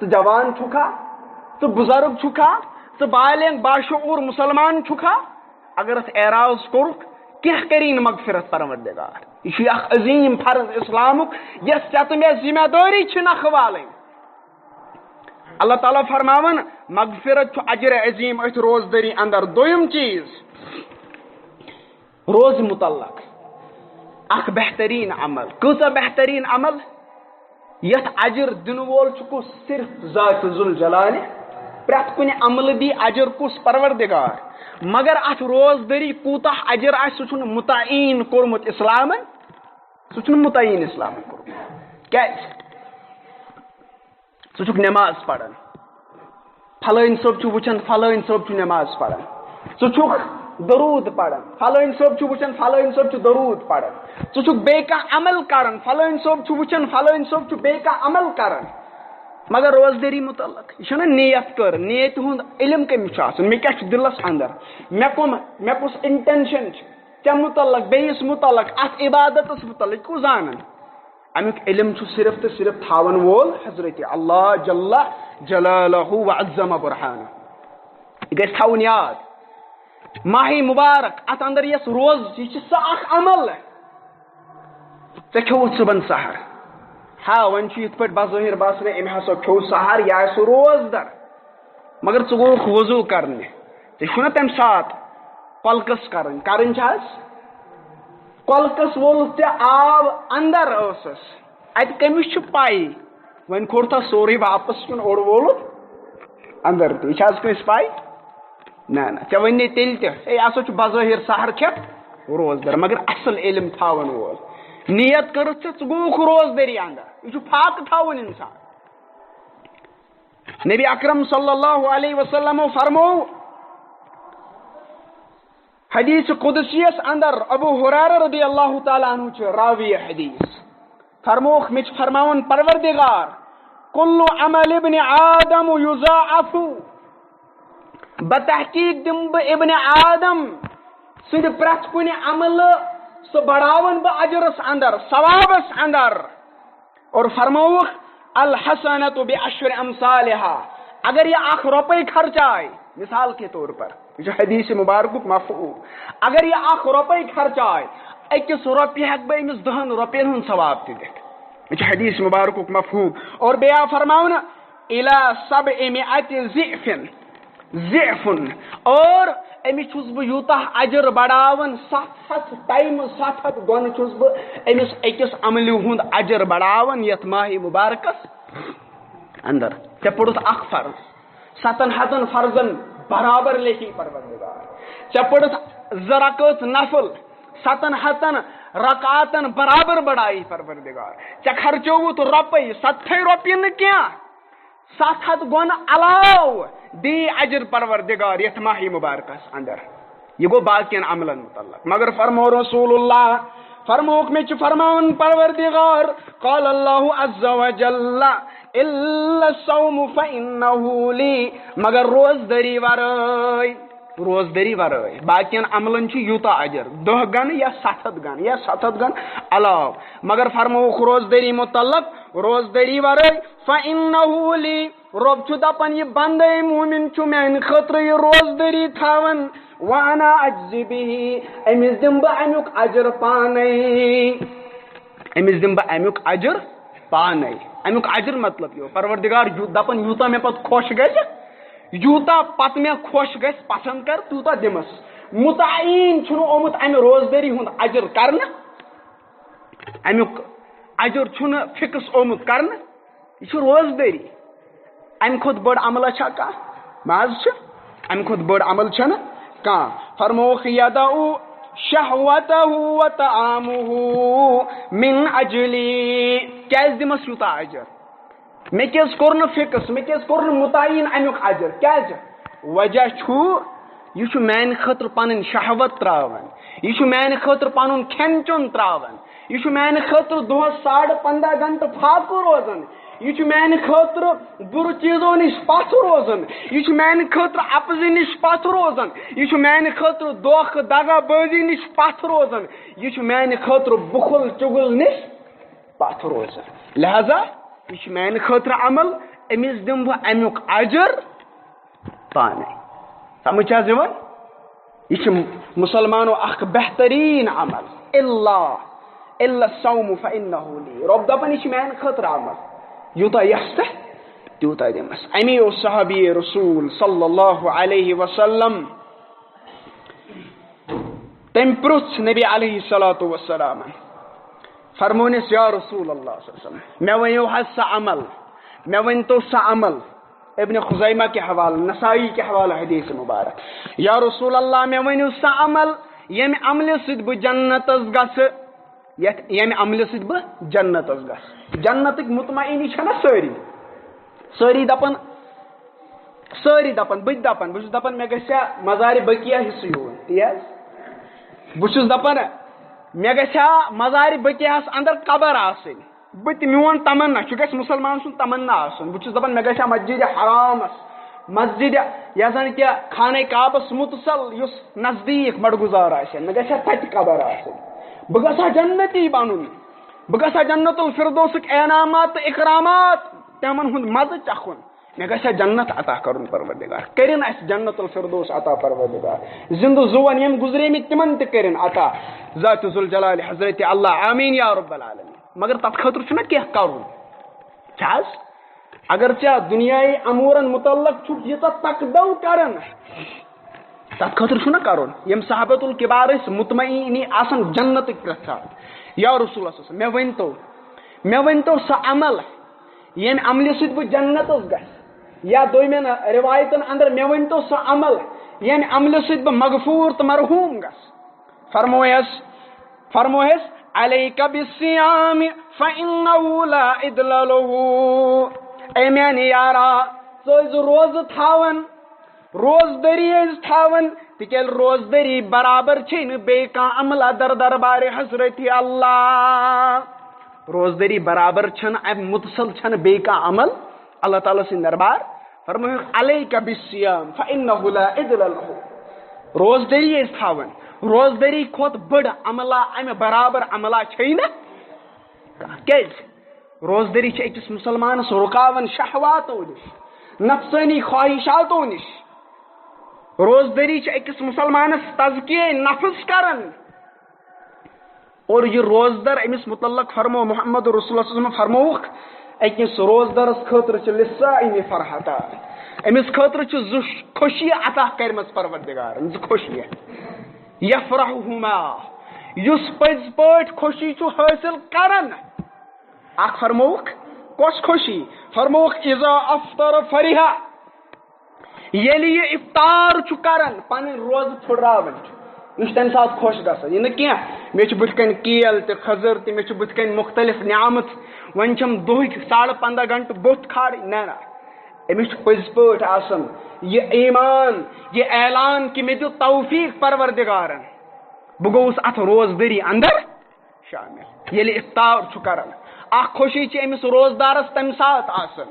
ژٕ جوان چھُکھا، ژٕ بزرگ چھُکھا، ژٕ بالغ باشعور مسلمان چھُکھا؟ اگر اتھ اعراض کوٚرُکھ، کینٛہہ کری نہٕ مغفرت پروردگار۔ یہِ چھُ اکھ عظیٖم فرض اسلامُک، یۄس ژےٚ تہٕ مےٚ ذمہ دٲری چھِ نکھٕ والٕنۍ۔ اللہ تعالیٰ فرماوان، مغفرت چھُ اجر عظیٖم أتھۍ روزدٔری اندر۔ دوٚیُم چیٖز، روزٕ متعلق اکھ بہتریٖن عمل۔ کۭژاہ بہتریٖن عمل؟ یتھ اجر دِنہٕ وول چھُ کُس؟ صرف ذات ذوالجلالہِ۔ پرٛٮ۪تھ کُنہِ عملہٕ دی اجر کُس؟ پروردگار۔ مگر اتھ روزدٔری کوٗتاہ اجر آسہِ، سُہ چھُنہٕ متعین کوٚرمُت اسلامن، سُہ چھُنہٕ متعین اسلامن کوٚرمُت۔ کیازِ؟ ژٕ چھُکھ نماز پران، فلٲنۍ صٲب چھُ وٕچھان، فلٲنۍ صٲب چھُ نماز پران۔ ژٕ چھُکھ درود پران، فلٲنۍ صٲب چھُ وٕچھان، فلٲنۍ صٲب چھُ درود پران۔ ژٕ چھُکھ بیٚیہِ کانٛہہ عمل کران، فلٲنۍ صٲب چھُ وٕچھان، فلٲنۍ صٲب چھُ بیٚیہِ کانٛہہ عمل کران۔ مگر روزدٔری متعلق، یہِ چھَنہ نیت کٔر، نیتہِ ہُنٛد علم کٔمِس چھُ آسان؟ مےٚ کیٛاہ چھُ دِلس اندر؟ مےٚ کٕم، مےٚ کُس intention چھُ ژےٚ متعلق، بیٚیِس متعلق، اتھ عبادتس متعلق کُس زانان؟ امیُک علم چھُ صرف تہٕ صرف تھاون وول حضرت اللہ جل جلالہ و عظم برہانہ۔ یہِ گژھِ تھاوُن یاد۔ ماہ مبارک، اتھ اندر یۄس روز، یہِ چھِ سۄ اکھ عمل۔ ژےٚ کھیوٚوُتھ صُبحن سحر۔ ہا، وۄنۍ چھُ یِتھ پٲٹھۍ بظٲہر باسان، أمۍ ہسا کھیوٚو سحر، یہِ آسہِ روزدر۔ مگر ژٕ گوٚوُکھ وضو کرنہِ، ژےٚ چھُنہ تمہِ ساتہٕ کۄلکس کرٕنۍ، کرٕنۍ چھِ حظ؟ کۄلکس وولُتھ ژےٚ آب اندر ٲسس، اتہِ کٔمِس چھُ پَے؟ وۄنۍ کھوٚر تھا سورُے واپس کِنہٕ اوٚڑ وولُتھ اندر تہِ؟ یہِ چھا حظ کٲنٛسہِ پَے؟ نہ، نہ، ژےٚ وَنے تیٚلہِ تہِ، ہے، یہِ ہسا چھُ بظٲہر سحر کھٮ۪تھ روزدار، مگر اصل علم تھاون وول۔ نیت کٔرٕتھ ژےٚ، ژٕ گوٚوُکھ روزدٲری اندر۔ یہِ چھُ فاقہٕ تھاوُن انسان۔ نبی اکرم صلی اللہ علیہ وسلمو فرموو، حدیث قدسیس اندر، ابو ہریرہ رضی اللہ تعالیٰ عنہ چھُ راوی حدیث، فرمووُکھ، مےٚ چھُ فرماوان پروردگار، کل عمل ابن آدم یضاعف، بتحقیق دِمہٕ بہٕ ابن آدم سٕنٛدِ پرٛٮ۪تھ کُنہِ عملہٕ، سُہ بڑاون بہٕ اجرس اندر، ثوابس اندر۔ اور فرمووُکھ، الحسنۃ بعشر امثالہا، اگر یہِ اکھ رۄپے خرچ آے، مثال کے طور پر، یہِ چھُ حدیث مبارکُک مفہوم، اگر یہِ اکھ رۄپے خرچ آے، أکِس رۄپیہِ ہٮ۪کہٕ بہٕ أمِس دَہن رۄپین ہُنٛد ثواب تہِ دِتھ۔ یہِ چھُ حدیث مبارکُک مفہوم۔ اور بیٚیہِ آو فرماونہٕ، الی سبع مئۃ ضعف، ضعف، اور أمِس چھُس بہٕ یوٗتاہ اجر بڑاوان، ستھ ہتھ ٹایمہٕ، ستھ ہتھ گۄنہٕ چھُس بہٕ أمِس أکِس عملہِ ہُنٛد اجر بڑاوان یتھ ماہ مبارکس اندر۔ ژےٚ پوٚرُتھ اکھ فرض، ستن ہتن فرضن برابر لیکھی پروردگار۔ ژےٚ پوٚرُتھ زٕ رکٲژ نفل، ستن ہتن رکعاتن برابر بڑایی پروردگار۔ ژےٚ خرچووُتھ رۄپے، ستتھے رۄپیہِ نہٕ کینٛہہ، ستھ ہتھ گۄنہٕ علاوٕ دی اجر پروردگار یتھ ماہ مبارکس اندر۔ یہِ گوٚو باقین عملن متعلق۔ مگر فرمو رسول اللہ، فرمووُکھ، مےٚ چھُ فرماوان پروردگار، قال اللہ عز وجل، الا الصوم فانہ لی، مگر روزدٔری ورٲے، روزدٔری ورٲے، باقین عملن چھُ یوٗتاہ اجر، دَہ گنہٕ یا ستھ ہتھ گنہٕ یا ستھ ہتھ گنہٕ علاوٕ۔ مگر فرمووُکھ روزدٔری متعلق، روزدٔری ورٲے، فانہ لی، رۄب چھُ دپان، یہِ بندے مومن چھُ میانہِ خٲطرٕ یہِ روزدٔری تھاوان، وانا اجزی بہ، أمِس دِمہٕ بہٕ امیُک اجر پانے، أمِس دِمہٕ بہٕ امیُک اجر پانے۔ امیُک اجر مطلب یہِ، پروردگار یوٗ-، دپان، یوٗتاہ مےٚ پتہٕ خۄش گژھِ، یوٗتاہ پتہٕ مےٚ خۄش گژھِ، پسند کر، تیوٗتاہ دِمس۔ متعین چھُنہٕ آمُت امہِ روزدٔری ہُنٛد اجر کرنہٕ، امیُک اجر چھُنہٕ فکس آمُت کرنہٕ۔ یہِ چھُ روزدٔری۔ امہِ کھۄتہٕ بٔڑ عملہ چھا کانٛہہ؟ مہ حظ چھِ۔ امہِ کھۄتہٕ بٔڑ عمل چھنہٕ کانٛہہ۔ فرمووُکھ، یدع شہوتہ و طعامہ من اجلی۔ کیازِ دِمس یوٗتاہ اجر؟ مےٚ کیازِ کوٚر نہٕ فکس، مےٚ کیازِ کوٚر نہٕ متعین امیُک اجر؟ کیازِ؟ وجہ چھُ، یہِ چھُ میانہِ خٲطرٕ پنٕنۍ شہوت تراوان، یہِ چھُ میانہِ خٲطرٕ پنُن کھٮ۪ن چیوٚن تراوان، یہِ چھُ میانہِ خٲطرٕ دۄہس ساڑٕ پنٛداہ گنٹہٕ فاقہٕ روزان۔ یہِ چھُ میانہِ خٲطرٕ بُرٕ چیٖزو نِش پتھ روزان۔ یہِ چھُ میانہِ خٲطرٕ اپزِ نِش پتھ روزان۔ یہِ چھُ میانہِ خٲطرٕ دھوکہٕ دغا بٲزی نِش پتھ روزان۔ یہِ چھُ میانہِ خٲطرٕ بُخل چُگل نِش پتھ روزان۔ لہذا یہِ چھُ میانہِ خٲطرٕ عمل، أمِس دِمہٕ بہٕ امیُک اجر پانے۔ سمجھ چھا حظ یِوان؟ یہِ چھُ مُسلمانو اکھ بہتریٖن عمل۔ الا، الا الصوم فانه لی۔ رۄب دپان، یہِ چھُ میانہِ خٲطرٕ عمل۔ یوٗتاہ یژھٕ تیوٗتاہ دِمس۔ امی اوس صحابی رسول صلی اللہ علیہ وسلم۔ تٔمۍ پرُژھ نبی علیہ الصلوۃ والسلام، فرمونس، یا رسول اللہ صلی اللہ علیہ وسلم، مےٚ ؤنِو حظ سُہ عمل، مےٚ ؤنۍتو سُہ عمل۔ ابن خزیمہ کہِ حوالہٕ، نسائی کہِ حوالہٕ حدیث مبارک۔ یا رسول اللہ، مےٚ ؤنِو سُہ عمل، ییٚمہِ عملہِ سۭتۍ بہٕ جنتس گژھٕ، یتھ، ییٚمہِ عملہِ سۭتۍ بہٕ جنتس گژھٕ۔ جنتٕکۍ مطمئنی چھِنہ سٲری؟ سٲری دپان، سٲری دپان، بہٕ تہِ دپان، بہٕ چھُس دپان، مےٚ گژھِ ہا مزارِ بقیہ حصہٕ یُن، تی حظ۔ بہٕ چھُس دپان، مےٚ گژھِ ہا مزارِ بقیہس اندر قبر آسٕنۍ۔ بہٕ تہِ، میون تمنا چھُ، گژھِ مُسلمان سُنٛد تمنا آسُن۔ بہٕ چھُس دپان، مےٚ گژھِ ہا مسجدِ حرامس، مسجدِ، یۄس زن کہِ خانہ کعبس متصل، یُس نزدیٖک مڈگُزار آسہِ، مےٚ گژھِ ہا تتہِ قبر آسٕنۍ۔ بہٕ گژھٕ ہا جنتی بنُن۔ بہٕ گژھٕ ہا جنت الفردوسٕکۍ انعامات تہٕ اکرامات، تِمن ہُنٛد مزٕ چکھُن۔ مےٚ گژھِ ہا جنت عطا کرُن پروردگار۔ کٔرِن اسہِ جنت الفردوس عطا پروردگار۔ زندٕ زُوَن یِم گُزریمٕتۍ، تِمن تہِ کٔرِن عطا ذات ذوالجلال حضرت اللہ۔ آمین یا رب العالمین۔ مگر تتھ خٲطرٕ چھُنہ کینٛہہ کرُن۔ کیٛاہ حظ؟ اگر ژےٚ دُنیاہی امورن متعلق چھُکھ ییٖژاہ تقدو کران، تتھ خٲطرٕ چھُنہ کرُن۔ یِم صحابت الکبار ٲسۍ مطمئنی آسان جنتٕکۍ پرٛٮ۪تھ ساتہٕ۔ یا رسول اللہ صلی اللہ علیہ وسلم، مےٚ ؤنۍتو، مےٚ ؤنۍتو سُہ عمل، ییٚمہِ عملہِ سۭتۍ بہٕ جنتس گژھٕ۔ یا دوٚیمٮ۪ن روایتن اندر، مےٚ ؤنۍتو سُہ عمل، ییٚمہِ عملہِ سۭتۍ بہٕ مغفور تہٕ مرحوم گژھٕ۔ فرمویس، فرمویس، علیک بالصیام فانہ لا عدل لہ۔ اے میانہِ یارا، ژٕ ٲسۍ زِ روزٕ تھاوان، روزدٔری ٲسۍ تھاوان، تِکیازِ روزدٔری برابر چھے نہٕ بیٚیہِ کانٛہہ عملہ در دربارِ حضرت اللہ۔ روزدٔری برابر چھنہٕ، امہِ متصل چھنہٕ بیٚیہِ کانٛہہ عمل اللہ تعالیٰ سٕنٛدِ دربار۔ فرمٲیُکھ، علیک بالصیام فانہ لا عدل لہ۔ روزدٔری ٲسۍ تھاوان، روزدٔری کھۄتہٕ بٔڑ عملہ، امہِ برابر عملہ چھے نہٕ کانٛہہ۔ کیازِ؟ روزدٔری چھِ أکِس مُسلمانَس رُکاوان شہواتو نِش، نفسٲنی خواہشاتو نِش۔ روزدٔری چھِ أکِس مُسلمانَس تزکیہ نفس کران۔ اور یہِ روزدر، أمِس مُتعلق فرمو محمد رسول اللہ صلی اللہ علیہ وسلم، فرمووُکھ، أکِس روزدرس خٲطرٕ چھِ للصائم فرحتان، أمِس خٲطرٕ چھِ زٕ خوشی عطا کٔرمٕژ پروردگارن، زٕ خوشی۔ یفرحہما، یُس پٔزۍ پٲٹھۍ خوشی چھُ حٲصِل کران۔ اکھ فرمووُکھ، کۄس خوشی؟ فرمووُکھ، اذا افطر فرح، ییٚلہِ یہِ افطار چھُ کران، پنٕنۍ روزٕ پھُٹراوان چھُ، یہِ چھُ تمہِ ساتہٕ خۄش گژھان۔ یہِ نہٕ کینٛہہ، مےٚ چھُ بٕتھِ کنہِ کیل تہِ، کھٔزٕر تہِ، مےٚ چھُ بٕتھِ کنہِ مُختلف نعمت، وۄنۍ چھَم دۄہٕکۍ ساڑٕ پنٛداہ گنٹہٕ بُتھ کھالٕنۍ۔ نہ، نہ، أمِس چھُ پٔزۍ پٲٹھۍ آسان یہِ ایمان، یہِ اعلان کہِ مےٚ دیُت توفیق پروردگارن، بہٕ گوٚوُس اتھ روزدٔری اندر شامل۔ ییٚلہِ افطار چھُ کران، اکھ خوشی چھِ أمِس روزدارس تمہِ ساتہٕ آسان۔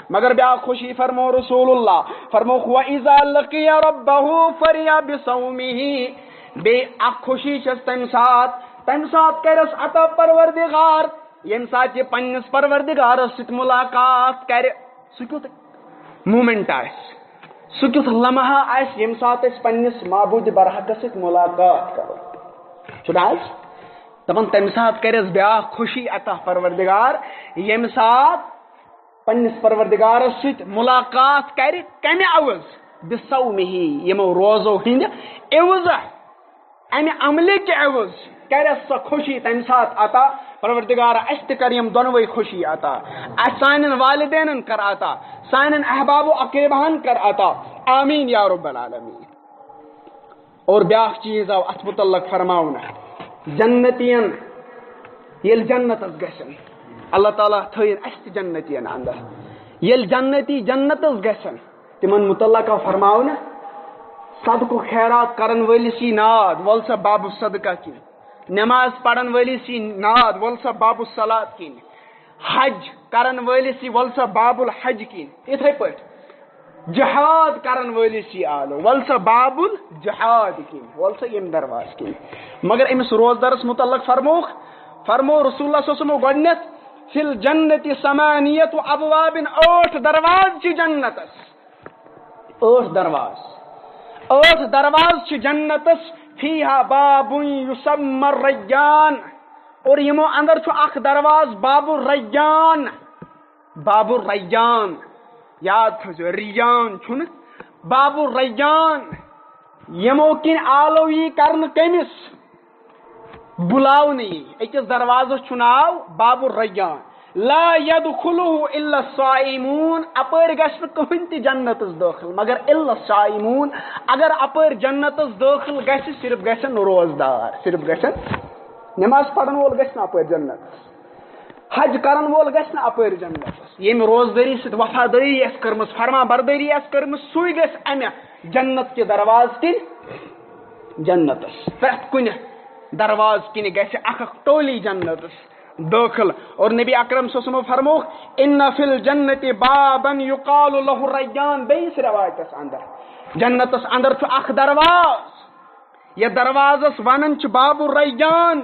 مگر بیاکھ خوشی فرمو رسول اللہ، فرمووُکھ، وَإِذَا لَقِيَ رَبَّهُ فَرِحَ بِصَوْمِهِ۔ بیٚیہِ اکھ خوشی چھس تمہِ ساتہٕ، تمہِ ساتہٕ کرٮ۪س عطا پروردگار، ییٚمہِ ساتہٕ یہِ پننِس پروردگارس سۭتۍ ملاقات کرِ۔ سُہ کیُتھ مومنٹ آسہِ، سُہ کیُتھ لمحہ آسہِ، ییٚمہِ ساتہٕ أسۍ پننِس معبوٗدِ برحقس سۭتۍ ملاقات کرو۔ چھُنہٕ حظ؟ دپان، تمہِ ساتہٕ کرٮ۪س بیاکھ خوشی عطا پروردگار، ییٚمہِ ساتہٕ پننِس پروردگارس سۭتۍ ملاقات کرِ۔ کمہِ عوض؟ بصومہ، یِمو روزو ہٕنٛدِ عوضہ۔ امہِ عملہِ کہِ عوض کرٮ۪س سۄ خوشی تمہِ ساتہٕ عطا۔ پروردگارا، اسہِ تہِ کر یِم دۄنوے خوشی عطا، اسہِ سانٮ۪ن والدینن کر عطا، سانٮ۪ن احباب و اقرباہن کر عطا۔ آمین یا رب العالمین۔ اور بیاکھ چیٖز آو اتھ متعلق فرماونہٕ، جنتین ییٚلہِ جنتس گژھن، اللہ تعالیٰ تھٲیِن اسہِ تہِ جنتین اندر، ییٚلہِ جنتی جنتس گژھن، تِمن متعلق آو فرماونہٕ، صدقہٕ خیرات کرن وٲلِس یی ناد، وَل سا باب الصدقہ کِنۍ۔ نماز پرن وٲلِس یی ناد، وَل سا باب الصلات کِنۍ۔ حج کرن وٲلِس یی، وَل سا باب الحج کِنۍ۔ یِتھے پٲٹھۍ جہاد کرن وٲلِس یی آلو، وَل سا باب الجہاد کِنۍ، وَل سا ییٚمہِ دروازٕ کِنۍ۔ مگر أمِس روزدارس متعلق فرمووُکھ، فرموو رسول اللہ صلی اللہ علیہ وسلمو گۄڈٕنیتھ، فی الجنت ثمانیت ابواب، ٲٹھ دروازٕ چھِ جنتس۔ ٲٹھ دروازٕ۔ ٲٹھ دروازٕ چھِ جنتس۔ فیہا باب یسمی الریان۔ اور یِمو اندر چھُ اکھ دروازٕ باب الریان۔ باب الریان۔ یاد تھٲوزیو، ریان چھُنہٕ، باب الریان۔ یِمو کِنۍ آلو یی کرنہٕ کٔمِس؟ بُلاونہٕ یی۔ أکِس دروازس چھُ ناو باب الریان۔ لا یدخلہ الا الصائمون، اپٲرۍ گژھِ نہٕ کٕہٕنۍ تہِ جنتس دٲخل مگر الا الصائمون۔ اگر اپٲرۍ جنتس دٲخل گژھِ، صرف گژھن روزدار، صرف گژھن نماز پرن وول گژھِ نہٕ اپٲرۍ جنتس، حج کرن وول گژھِ نہٕ اپٲرۍ جنتس۔ ییٚمۍ روزدٲری سۭتۍ وفادٲری آسہِ کٔرمٕژ، فرما بردٲری آسہِ کٔرمٕژ، سُے گژھِ امہِ جنت کہِ دروازٕ کِنۍ جنتس، پرٛٮ۪تھ کُنہِ دروازٕ کِنۍ گژھِ اکھ اکھ ٹولی جنتس دٲخل۔ اور نبی اکرم صلی اللہ علیہ وسلم فرمووُکھ، ان فی الجنت بابا یقال لہ الریان۔ بیٚیِس روایتس اندر، جنتس اندر چھُ اکھ دروازٕ، یتھ دروازس ونان چھِ باب الریان،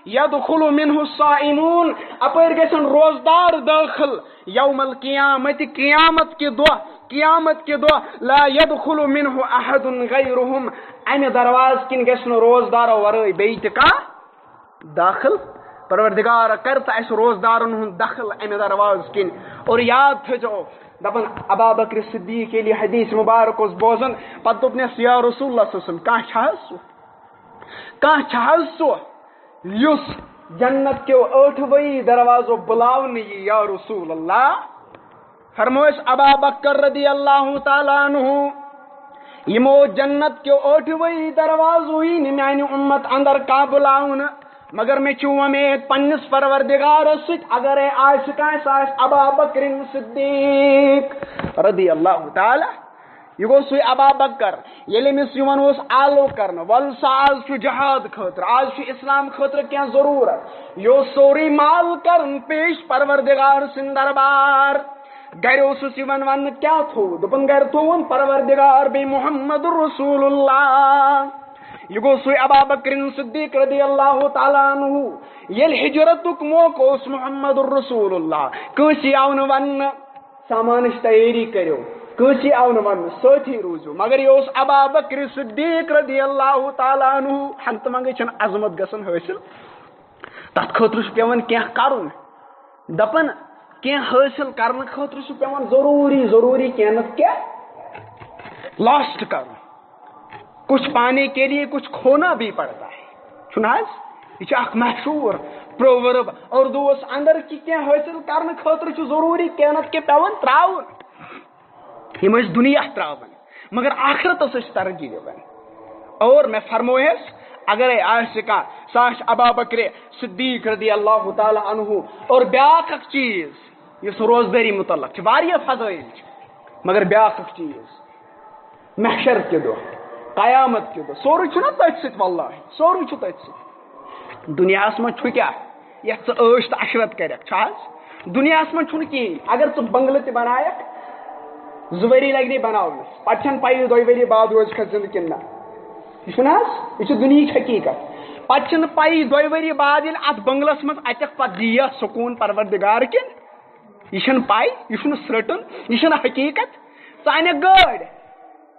یدخل منہ الصائمون، اپٲرۍ گژھن روزدار دٲخل، یوم القیامت، قیامت کہِ دۄہ، قیامت کہِ دۄہ، لا یدخل منہ احد غیرہم، امہِ دروازٕ کِنۍ گژھِ نہٕ روزدارو ورٲے بیٚیہِ تہِ کانٛہہ داخل۔ پروردگار کر تہٕ اسہِ روزدارن ہُنٛد دخل امہِ دروازٕ کِنۍ۔ اور یاد تھٲیزیو، دپان ابا بکر صدیق ییٚلہِ یہِ حدیث مبارک اوس بوزان، پتہٕ دوٚپنس، یا رسول اللہ صلی اللہ علیہ وسلم، کانٛہہ چھا حظ سُہ؟ کانٛہہ چھا حظ سُہ یُس جنت کیو ٲٹھوٕے دروازو بُلاونہٕ یی، یا رسول اللہ؟ فرمووُس ابا بکر رضی اللہ تعالیٰ عنہ، یِمو جنت کیو ٲٹھوٕے دروازو یی نہٕ میانہِ اُمت اندر کانٛہہ بُلاونہٕ، مگر مےٚ چھِ وۄمید پننِس پروردگارس سۭتۍ، اگرے آسہِ کانٛہہ، سُہ آسہِ ابا بکر صدیق رضی اللہ تعالیٰ۔ یہِ گوٚو سُے ابا بکر، ییٚلہِ أمِس یِوان اوس آلو کرنہٕ، وَل سا آز چھُ جہاد خٲطرٕ، آز چھُ اسلام خٲطرٕ کینٛہہ ضروٗرت۔ یہِ اوس سورُے مال کران پیش پروردگار سٕنٛدِ دربار۔ گرِ اوسُس یِوان وننہٕ، کیٛاہ تھوٚو؟ دوٚپُن، گرِ تھوٚوُن پروردگار بیٚیہِ محمد رسول اللہ۔ یہِ گوٚو سُے ابا بکر صدیق رضی اللہ تعالیٰ عنہ، ییٚلہِ ہجرتُک موقعہٕ اوس محمد رسول اللہ، کٲنٛسی آو نہٕ وننہٕ۔ سامانٕچ تیٲری کٔرِو، کٲنٛسی آو نہٕ وننہٕ، سۭتی روٗزِو۔ مگر یہِ اوس ابا بکر صدیق رضی اللہ تعالیٰ عنہ، ہنٛگتہٕ منٛگٕے چھَنہٕ عظمت گژھان حٲصِل۔ تَتھ خٲطرٕ چھُ پٮ۪وان کینٛہہ کَرُن۔ دَپان، کینٛہہ حٲصِل کرنہٕ خٲطرٕ چھُ پٮ۪وان ضروٗری، ضروٗری کینٛہہ نَتہٕ کینٛہہ لاسٹ کَرُن۔ کچھ پانے کے لیے کچھ کھونا بھی پڑتا ہے۔ چھُنہٕ حظ؟ یہِ چھُ اکھ مشہوٗر پروؤرب اردوٗوَس اندر کہِ کینٛہہ حٲصِل کرنہٕ خٲطرٕ چھُ ضروٗری کینٛہہ نتہٕ کینٛہہ پٮ۪وان ترٛاوُن۔ یِم ٲسۍ دُنیا ترٛاوان، مگر آخرتس ٲسۍ ترجیح دِوان۔ اور مےٚ فرمووہس، اگرے آسہِ کانٛہہ، سُہ آسہِ ابا بکرِ صدیق رضی اللہ تعالیٰ عنہ۔ اور بیٛاکھ اکھ چیٖز، یُس روزدٲری متعلق چھِ، واریاہ فضٲیِل چھِ، مگر بیٛاکھ اکھ چیٖز، محشر کہِ دۄہ، قیامت کہِ دۄہ، سورُے چھُنہ تٔتھۍ سۭتۍ، واللہ، سورُے چھُ تٔتھۍ سۭتۍ۔ دُنیاہَس منٛز چھُ کیٛاہ؟ یَتھ ژٕ عٲش تہٕ عشرت کَرَکھ، چھُ حظ؟ دُنیاہَس منٛز چھُنہٕ کِہیٖنۍ۔ اگر ژٕ بنٛگلہٕ تہِ بَنایَکھ، زٕ ؤری لَگہِ نَے بَناونَس، پَتہٕ چھَنہٕ پَیی دۄیہِ ؤری بعد روزِ کھا زِندٕ کِنہٕ نہ۔ یہِ چھُنہٕ حظ؟ یہِ چھُ دُنیہٕچ حقیٖقت۔ پَتہٕ چھَنہٕ پَیی دۄیہِ ؤری بعد ییٚلہِ اَتھ بنٛگلَس منٛز اَژَکھ، پَتہٕ دِیہِ یَتھ سکوٗن پروردگار کِنہٕ؟ یہِ چھُنہٕ پَے، یہِ چھُنہٕ سرٛٹُن، یہِ چھُنہٕ حقیٖقت۔ ژٕ اَنَکھ گٲڑۍ،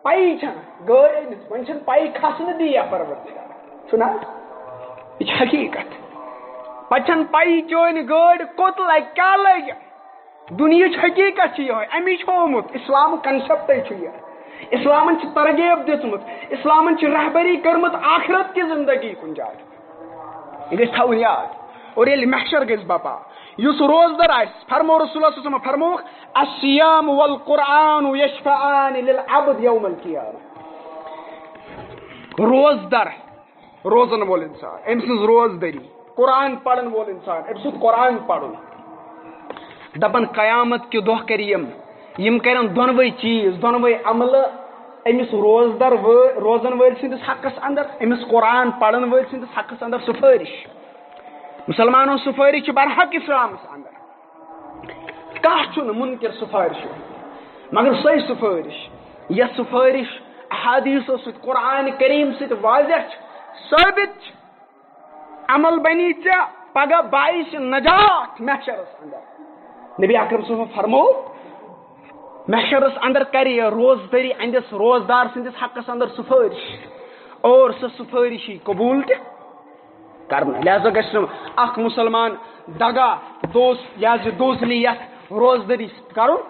پَیی چھَنہٕ گٲڑۍ أنِتھ، وۄنۍ چھَنہٕ پَیی کھَسنہٕ دِیا پروردگار۔ چھُنہٕ حظ؟ یہِ چھِ حقیٖقت۔ پَتہٕ چھَنہٕ پَیی چٲنۍ گٲڑۍ کوٚت لَگہِ، کیٛاہ لَگہِ۔ دُنیہٕچ حقیٖقت چھِ یِہوٚے، اَمی چھُ آمُت، اِسلامُک concept-ے چھُ یہِ۔ اِسلامَن چھِ ترغیب دِژمٕژ، اِسلامَن چھِ رہبری کٔرمٕژ آخرت کہِ زندگی کُن جایہِ۔ یہِ گژھِ تھاوُن یاد۔ اور ییٚلہِ محشر گژھِ بپا، یُس روزدر آسہِ، فرمو رسول اللہ صلی اللہ علیہ وسلم فرمووُکھ، الصیام والقرآن یشفعان للعبد یوم القیامہ۔ روزدر، روزن وول انسان، أمۍ سٕنٛز روزدٔری، قرآن پرن وول انسان، أمۍ سُنٛد قرآن پرُن۔ دپان قیامت کہِ دۄہ کرِ یِم، یِم کرن دۄنوَے چیٖز، دۄنوَے عملہٕ أمِس روزدر وٲ-، روزن وٲلۍ سٕنٛدِس حقس اندر، أمِس قرآن پرن وٲلۍ سٕنٛدِس حقس اندر سفٲرِش۔ مسلمانو، سفٲرِش چھِ برحق اسلامس اندر۔ کانٛہہ چھُنہٕ منکر سفٲرِش، مگر سۄے سفٲرِش، یۄس سفٲرِش احادیثو سۭتۍ، قرآن کریم سۭتۍ واضح چھِ، ثٲبت چھِ، عمل بنی ژےٚ پگاہ باعث نجات محشرس اندر۔ نبی اکرم صلی اللہ علیہ وسلم فرموو، محشرس اندر کرِ یہِ روزدٔری اہندِس روزدار سٕنٛدِس حقس اندر سفٲرِش، اور سۄ سفٲرِش یی قبول تہِ کرنہٕ۔ لہذا گژھِ نہٕ اکھ مسلمان دگا دوز، یہِ حظ یہِ دوزلی یتھ روزدٔری سۭتۍ کرُن،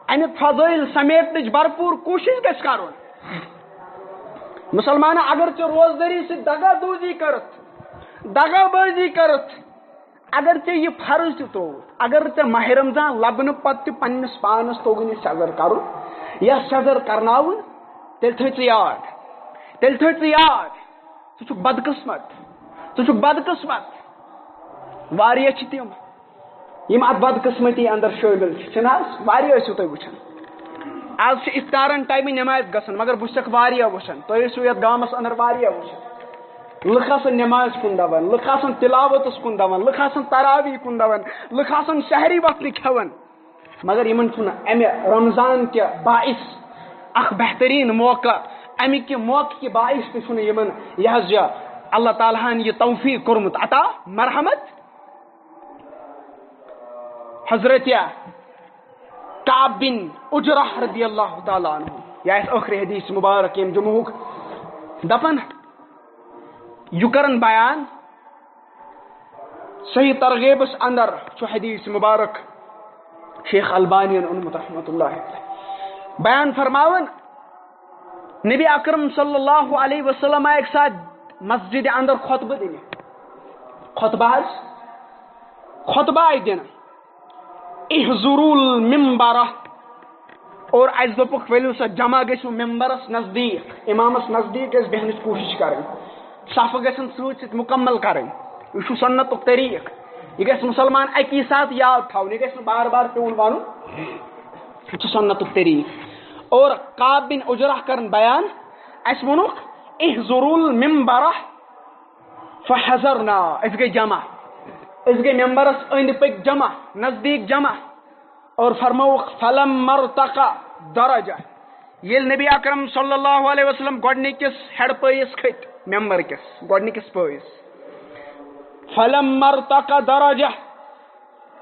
اَمہِ فضٲیل سمیٹنٕچ بھرپوٗر کوٗشِش گژھِ کرُن۔ مسلمانہ، اگر ژےٚ روزدٔری سۭتۍ دگا دوزی کٔرٕتھ، دگا بٲزی کٔرٕتھ، اگر ژےٚ یہِ فرض تہِ ترٛووُتھ، اگر ژےٚ ماہِ رمضان لبنہٕ پتہٕ تہِ پننِس پانس توٚگُن یہِ سٮ۪زر کرُن یا سٮ۪زر کرناوُن، تیٚلہِ تھٲے ژٕ یاد، تیٚلہِ تھٲے ژٕ یاد، ژٕ چھُکھ بدقٕسمت، ژٕ چھُکھ بدقٕسمت۔ واریاہ چھِ تِم، یِم اتھ بدقٕسمتی اندر شٲمِل چھِ، چھِنہٕ حظ؟ واریاہ ٲسِو تُہۍ وٕچھان۔ آز چھِ افطارن ٹایمہِ نمازِ گژھان، مگر بہٕ چھُسکھ واریاہ وٕچھان، تُہۍ ٲسِو یتھ گامس اندر واریاہ وٕچھان۔ لُکھ آسان نمازِ کُن دوان، لُکھ آسان تلاوتس کُن دوان، لُکھ آسان تراویح کُن دوان، لُکھ آسان سحری وقتہٕ کھٮ۪وان، مگر یِمن چھُنہٕ امہِ رمضان کہِ باعث اکھ بہترین موقع، امہِ کہِ موقعہٕ کہِ باعث تہِ چھُنہٕ یِمن یہِ حظ یہِ اللہ تعالیٰ ہن یہِ توفیق کوٚرمُت عطا، مرحمت۔ حضرت کعب بن عجرہ رضی اللہ تعالیٰ عنہ، یہِ آسہِ ٲخری حدیث مبارک ییٚمہِ جمعہُک، دپان، یہِ کرن بیان، صحیح ترغیبس اندر چھُ حدیث مبارک شیخ البانین اوٚنمُت رحمۃ اللہ علیہ۔ بیان فرماوان، نبی اکرم صلی اللہ علیہ وسلم آیہِ اکہِ ساتہٕ مسجد اندر خطبہٕ دِنہِ۔ خطبہٕ حظ، خطبہٕ آیہِ دِنہٕ۔ احضروا المنبر۔ اور اسہِ دوٚپُکھ، ؤلِو سا جمع گٔژھِو ممبرس نزدیٖک، امامس نزدیٖک گژھِ بیہنٕچ کوٗشِش کرٕنۍ، صفہٕ گژھن سۭتۍ سۭتۍ مکمل کرٕنۍ۔ یہِ چھُ سنتُک طریٖقہٕ، یہِ گژھِ مسلمان اکی ساتہٕ یاد تھاوُن، یہِ گژھِ نہٕ بار بار پیوٚن ونُن۔ یہِ چھُ سنتُک طریٖقہٕ۔ اور کعب بن عجرہ کرن بیان، اسہِ ووٚنُکھ، احضروا المنبر فحضرنا، أسۍ گٔے جمع، أسۍ گٔے ممبرس أنٛدۍ پٔکۍ جمع، نزدیٖک جمع۔ اور فرمووُکھ، فلما ارتقى درجة، ییٚلہِ نبی اکرم صلی اللہ علیہ وسلم گۄڈٕنِکِس ہیٚڈ پٲیِس کھٔتۍ، ممبر کِس گۄڈٕنِکِس پٲیِس، فلما ارتقى درجة،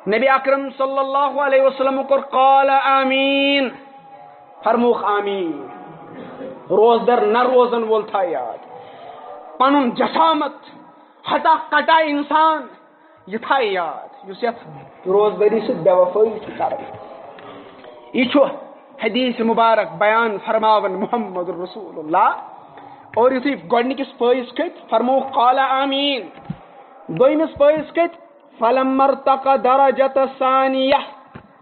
نبی اکرم صلی اللہ علیہ وسلم کوٚر قال آمین، فرمووُکھ آمین۔ روزدر نہ روزن وول تھایہِ یاد، پنُن جسامت ہٹا کٹا انسان یہِ تھایہِ یاد، یُس یتھ روزدٔری سۭتۍ بے وفٲیی چھُ کران۔ یہِ چھُ حدیث مبارک بیان فرماوان محمد رسول اللہ۔ اور یُتھُے گۄڈٕنِکِس پٲیِس کھٔتۍ، فرمووُکھ قال آمین۔ دوٚیمِس پٲیِس کھٔتۍ، فلما ارتقى درجة ثانية،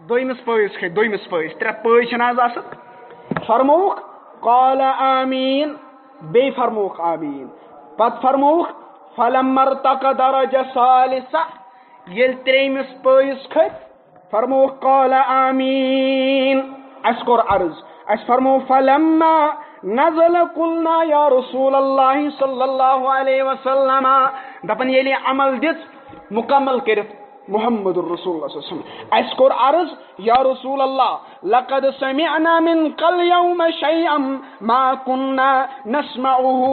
دوٚیمِس پٲیِس کھٔتۍ، دوٚیمِس پٲیِس، ترٛےٚ پٲے چھِنہٕ حظ آسان؟ فرمووُکھ قال آمین، بیٚیہِ فرمووُکھ آمین، پتہٕ فرمووُکھ فلما ارتقى درجة ثالثة، ییٚلہِ ترٛیٚیمِس پٲیِس کھٔتۍ، فرمووُکھ قال آمین۔ اسہِ کوٚر عرض، اسہِ فرموو فلما نزل قلنا یا رسول اللہ صلی اللہ علیہ وسلم، دپان ییٚلہِ یہِ عمل دِژ مکمل کٔرِتھ محمد رسول اللہ صلی اللہ علیہ وسلم، اسہِ کوٚر عرض یا رسول اللہ لقد سمعنا منك اليوم شيئا ما كنا نسمعه۔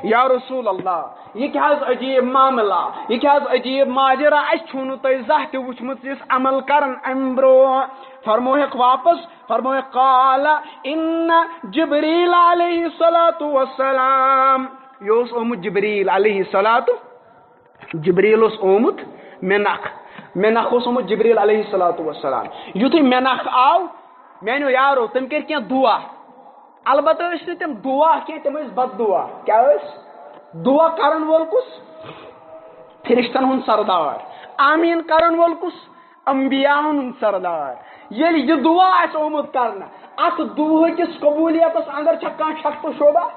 یا رسول اللہ، یہِ کیٛاہ حظ عجیٖب معاملہ، یہِ کیٛاہ حظ عجیٖب ماجرا، اَسہِ چھُو نہٕ تۄہہِ زانٛہہ تہِ وٕچھمُت یِژھ عمل کران اَمہِ برٛونٛہہ۔ فرموہکھ واپس، فرموہکھ، قال ان جبریل علیہ الصلوۃ والسلام، یہِ اوس آمُت جبریل علیہ الصلوۃ، جبریل اوس آمُت مےٚ نکھ، مےٚ نکھ اوس آمُت جبریل علیہ الصلوۃ والسلام۔ یُتھُے مےٚ نکھ آو، میٛانیو یارو، تٔمۍ کٔرۍ کینٛہہ دُعا۔ البتہ ٲسۍ نہٕ تِم دُعا کینٛہہ، تِم ٲسۍ بد دُعا۔ کیٛاہ ٲسۍ؟ دُعا کرن وول کُس؟ فرشتن ہُنٛد سردار۔ آمیٖن کرن وول کُس؟ انبیاہن ہُنٛد سردار۔ ییٚلہِ یہِ دُعا آسہِ آمُت کرنہٕ، اتھ دُعہٕ کِس قبولیتس اندر چھا کانٛہہ شک تہٕ شوبہ؟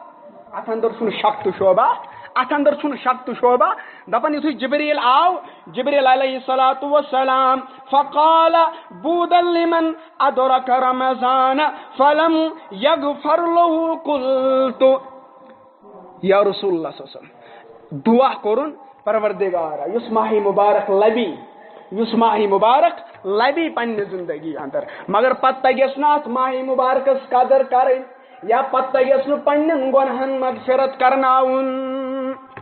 اتھ اندر چھُنہٕ شک تہٕ شوبہ۔ اتھ اندر چھُنہٕ شک تہٕ شوبہ۔ دپان یُتھُے جبریل آو، جبریل علیہ الصلوۃ والسلام، فقال بودا لمن ادرک رمضان فلم یغفر له، قلت یا رسول اللہ صلی اللہ علیہ وسلم، دعا کوٚرُن، پروردگارا، یُس ماہ مبارک لبی، یُس ماہ مبارک لبی پننہِ زندگی اندر، مگر پتہٕ تگیس نہٕ اتھ ماہ مبارکس قدر کرٕنۍ، یا پتہٕ تگیس نہٕ پننٮ۪ن گۄنہن مغفرت کرناوُن۔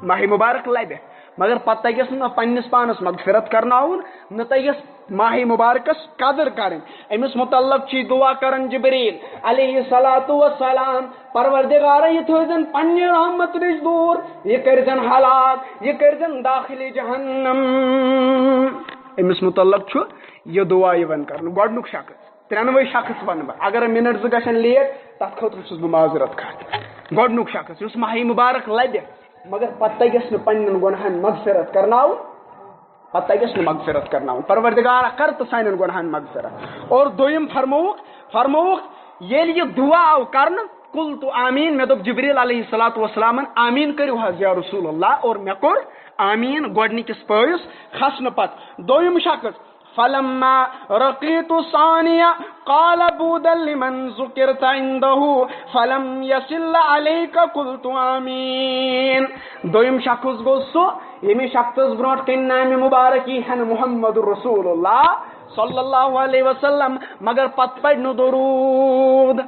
ماہ مبارک لبہِ، مگر پتہٕ تگیس نہٕ پننِس پانس مغفرت کرناوُن، نہ تگیس ماہ مبارکس قدر کرٕنۍ۔ أمِس متعلق چھِ دعا کران جبریل علیہ الصلوۃ والسلام، پروردگارا، یہِ تھٲوزن پننہِ رحمت نِش دوٗر، یہِ کٔرزن ہلاک، یہِ کٔرزن داخل جہنم۔ أمِس متعلق چھُ یہِ دعا یِوان کرنہٕ۔ گۄڈٕنیُک شخص، ترٛٮ۪نوَے شخص وَنہٕ بہٕ، اگر مِنٹ زٕ گژھن لیٹ، تَتھ خٲطرٕ چھُس بہٕ معذرت کران۔ گۄڈٕنیُک شخص یُس ماہِ مبارک لَبہِ، مگر پَتہٕ تَگٮ۪س نہٕ پنٛنٮ۪ن گۄناہَن مغفرت کرناوُن، پَتہٕ تَگٮ۪س نہٕ مغفرت کرناوُن۔ پروردگارا، کر تہٕ سانٮ۪ن گۄناہَن مغفرت۔ اور دوٚیِم فرمووُکھ، فرمووُکھ، ییٚلہِ یہِ دُعا آو کرنہٕ، قلت آمین، مےٚ دوٚپ جبریل علیہ الصلوۃ والسلامن، آمین کٔرِو حظ یا رسول اللہ، اور مےٚ کوٚر آمین گۄڈٕنِکِس پٲیِس کھسنہٕ پتہٕ۔ دوٚیِم شخص، فلما رقیت ثانیہ قال بودا لمن ذکرت عندہ فلم یصل علیک، قلت آمین۔ دوٚیِم شخص گوٚو سُہ، ییٚمِس شخصس برونٛٹھ کنہِ نامہِ مبارک یی ہن محمد رسول اللہ صلی اللہ علیہ وسلم، مگر پتہٕ پرِ نہٕ درود،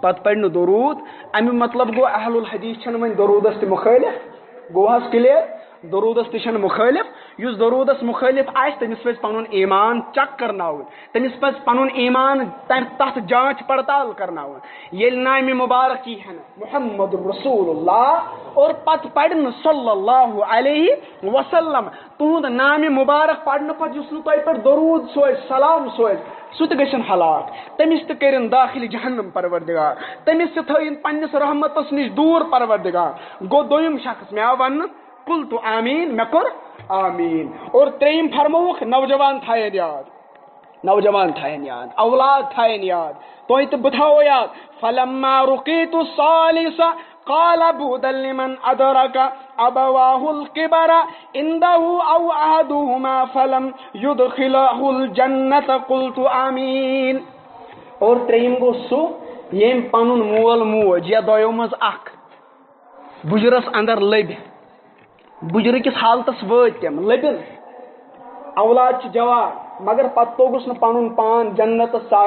پتہٕ پرِ نہٕ درود۔ امیُک مطلب گوٚو، اہل الحدیث چھنہٕ وۄنۍ درودس تہِ مخٲلف۔ گوٚو حظ کلیئر؟ درودس تہِ چھنہٕ مخٲلف۔ یُس درودس مخٲلف آسہِ، تٔمِس پزِ پنُن ایمان چیک کرناوُن، تٔمِس پزِ پنُن ایمان تتھ، تتھ جانچ پڑتال کرناوُن۔ ییٚلہِ نامہِ مبارک یی ہن محمد رسول اللہ اور پتہٕ پرِ نہٕ صلی اللہ علیہ وسلم، تُہُنٛد نامِ مبارک پرنہٕ پتہٕ یُس نہٕ تۄہہِ پٮ۪ٹھ درود سوزِ، سلام سوزِ، سُہ تہِ گژھن ہلاک، تٔمِس تہِ کٔرِن داخل جہنم پروردگار، تٔمِس تہِ تھٲیِن پننِس رحمتس نِش دوٗر پروردگار۔ گوٚو دوٚیِم شخص، مےٚ آو وننہٕ، قلت آمین، مےٚ کوٚر آمین۔ اور ترٛیٚیِم فرمووُکھ، نوجوان تھاین یاد، نوجوان تھاین یاد، اولاد تھاین یاد، تۄہہِ تہٕ بہٕ تھاوو یاد۔ فلما رقیت الثالث قال بودا لمن ادرک ابواہ الکبر عندہ او احدہما فلم یدخلہ الجنت، قلت آمین۔ اور ترٛیٚیِم گوٚو سُہ، ییٚمۍ پنُن مول موج یا دۄیو منٛز اکھ بُجرس اندر لٔبۍ، بُجرٕ کِس حالتس وٲتۍ تِم، لٔبِن، اولاد چھِ جوان، مگر پتہٕ توٚگُس نہٕ پنُن پان جنتس سا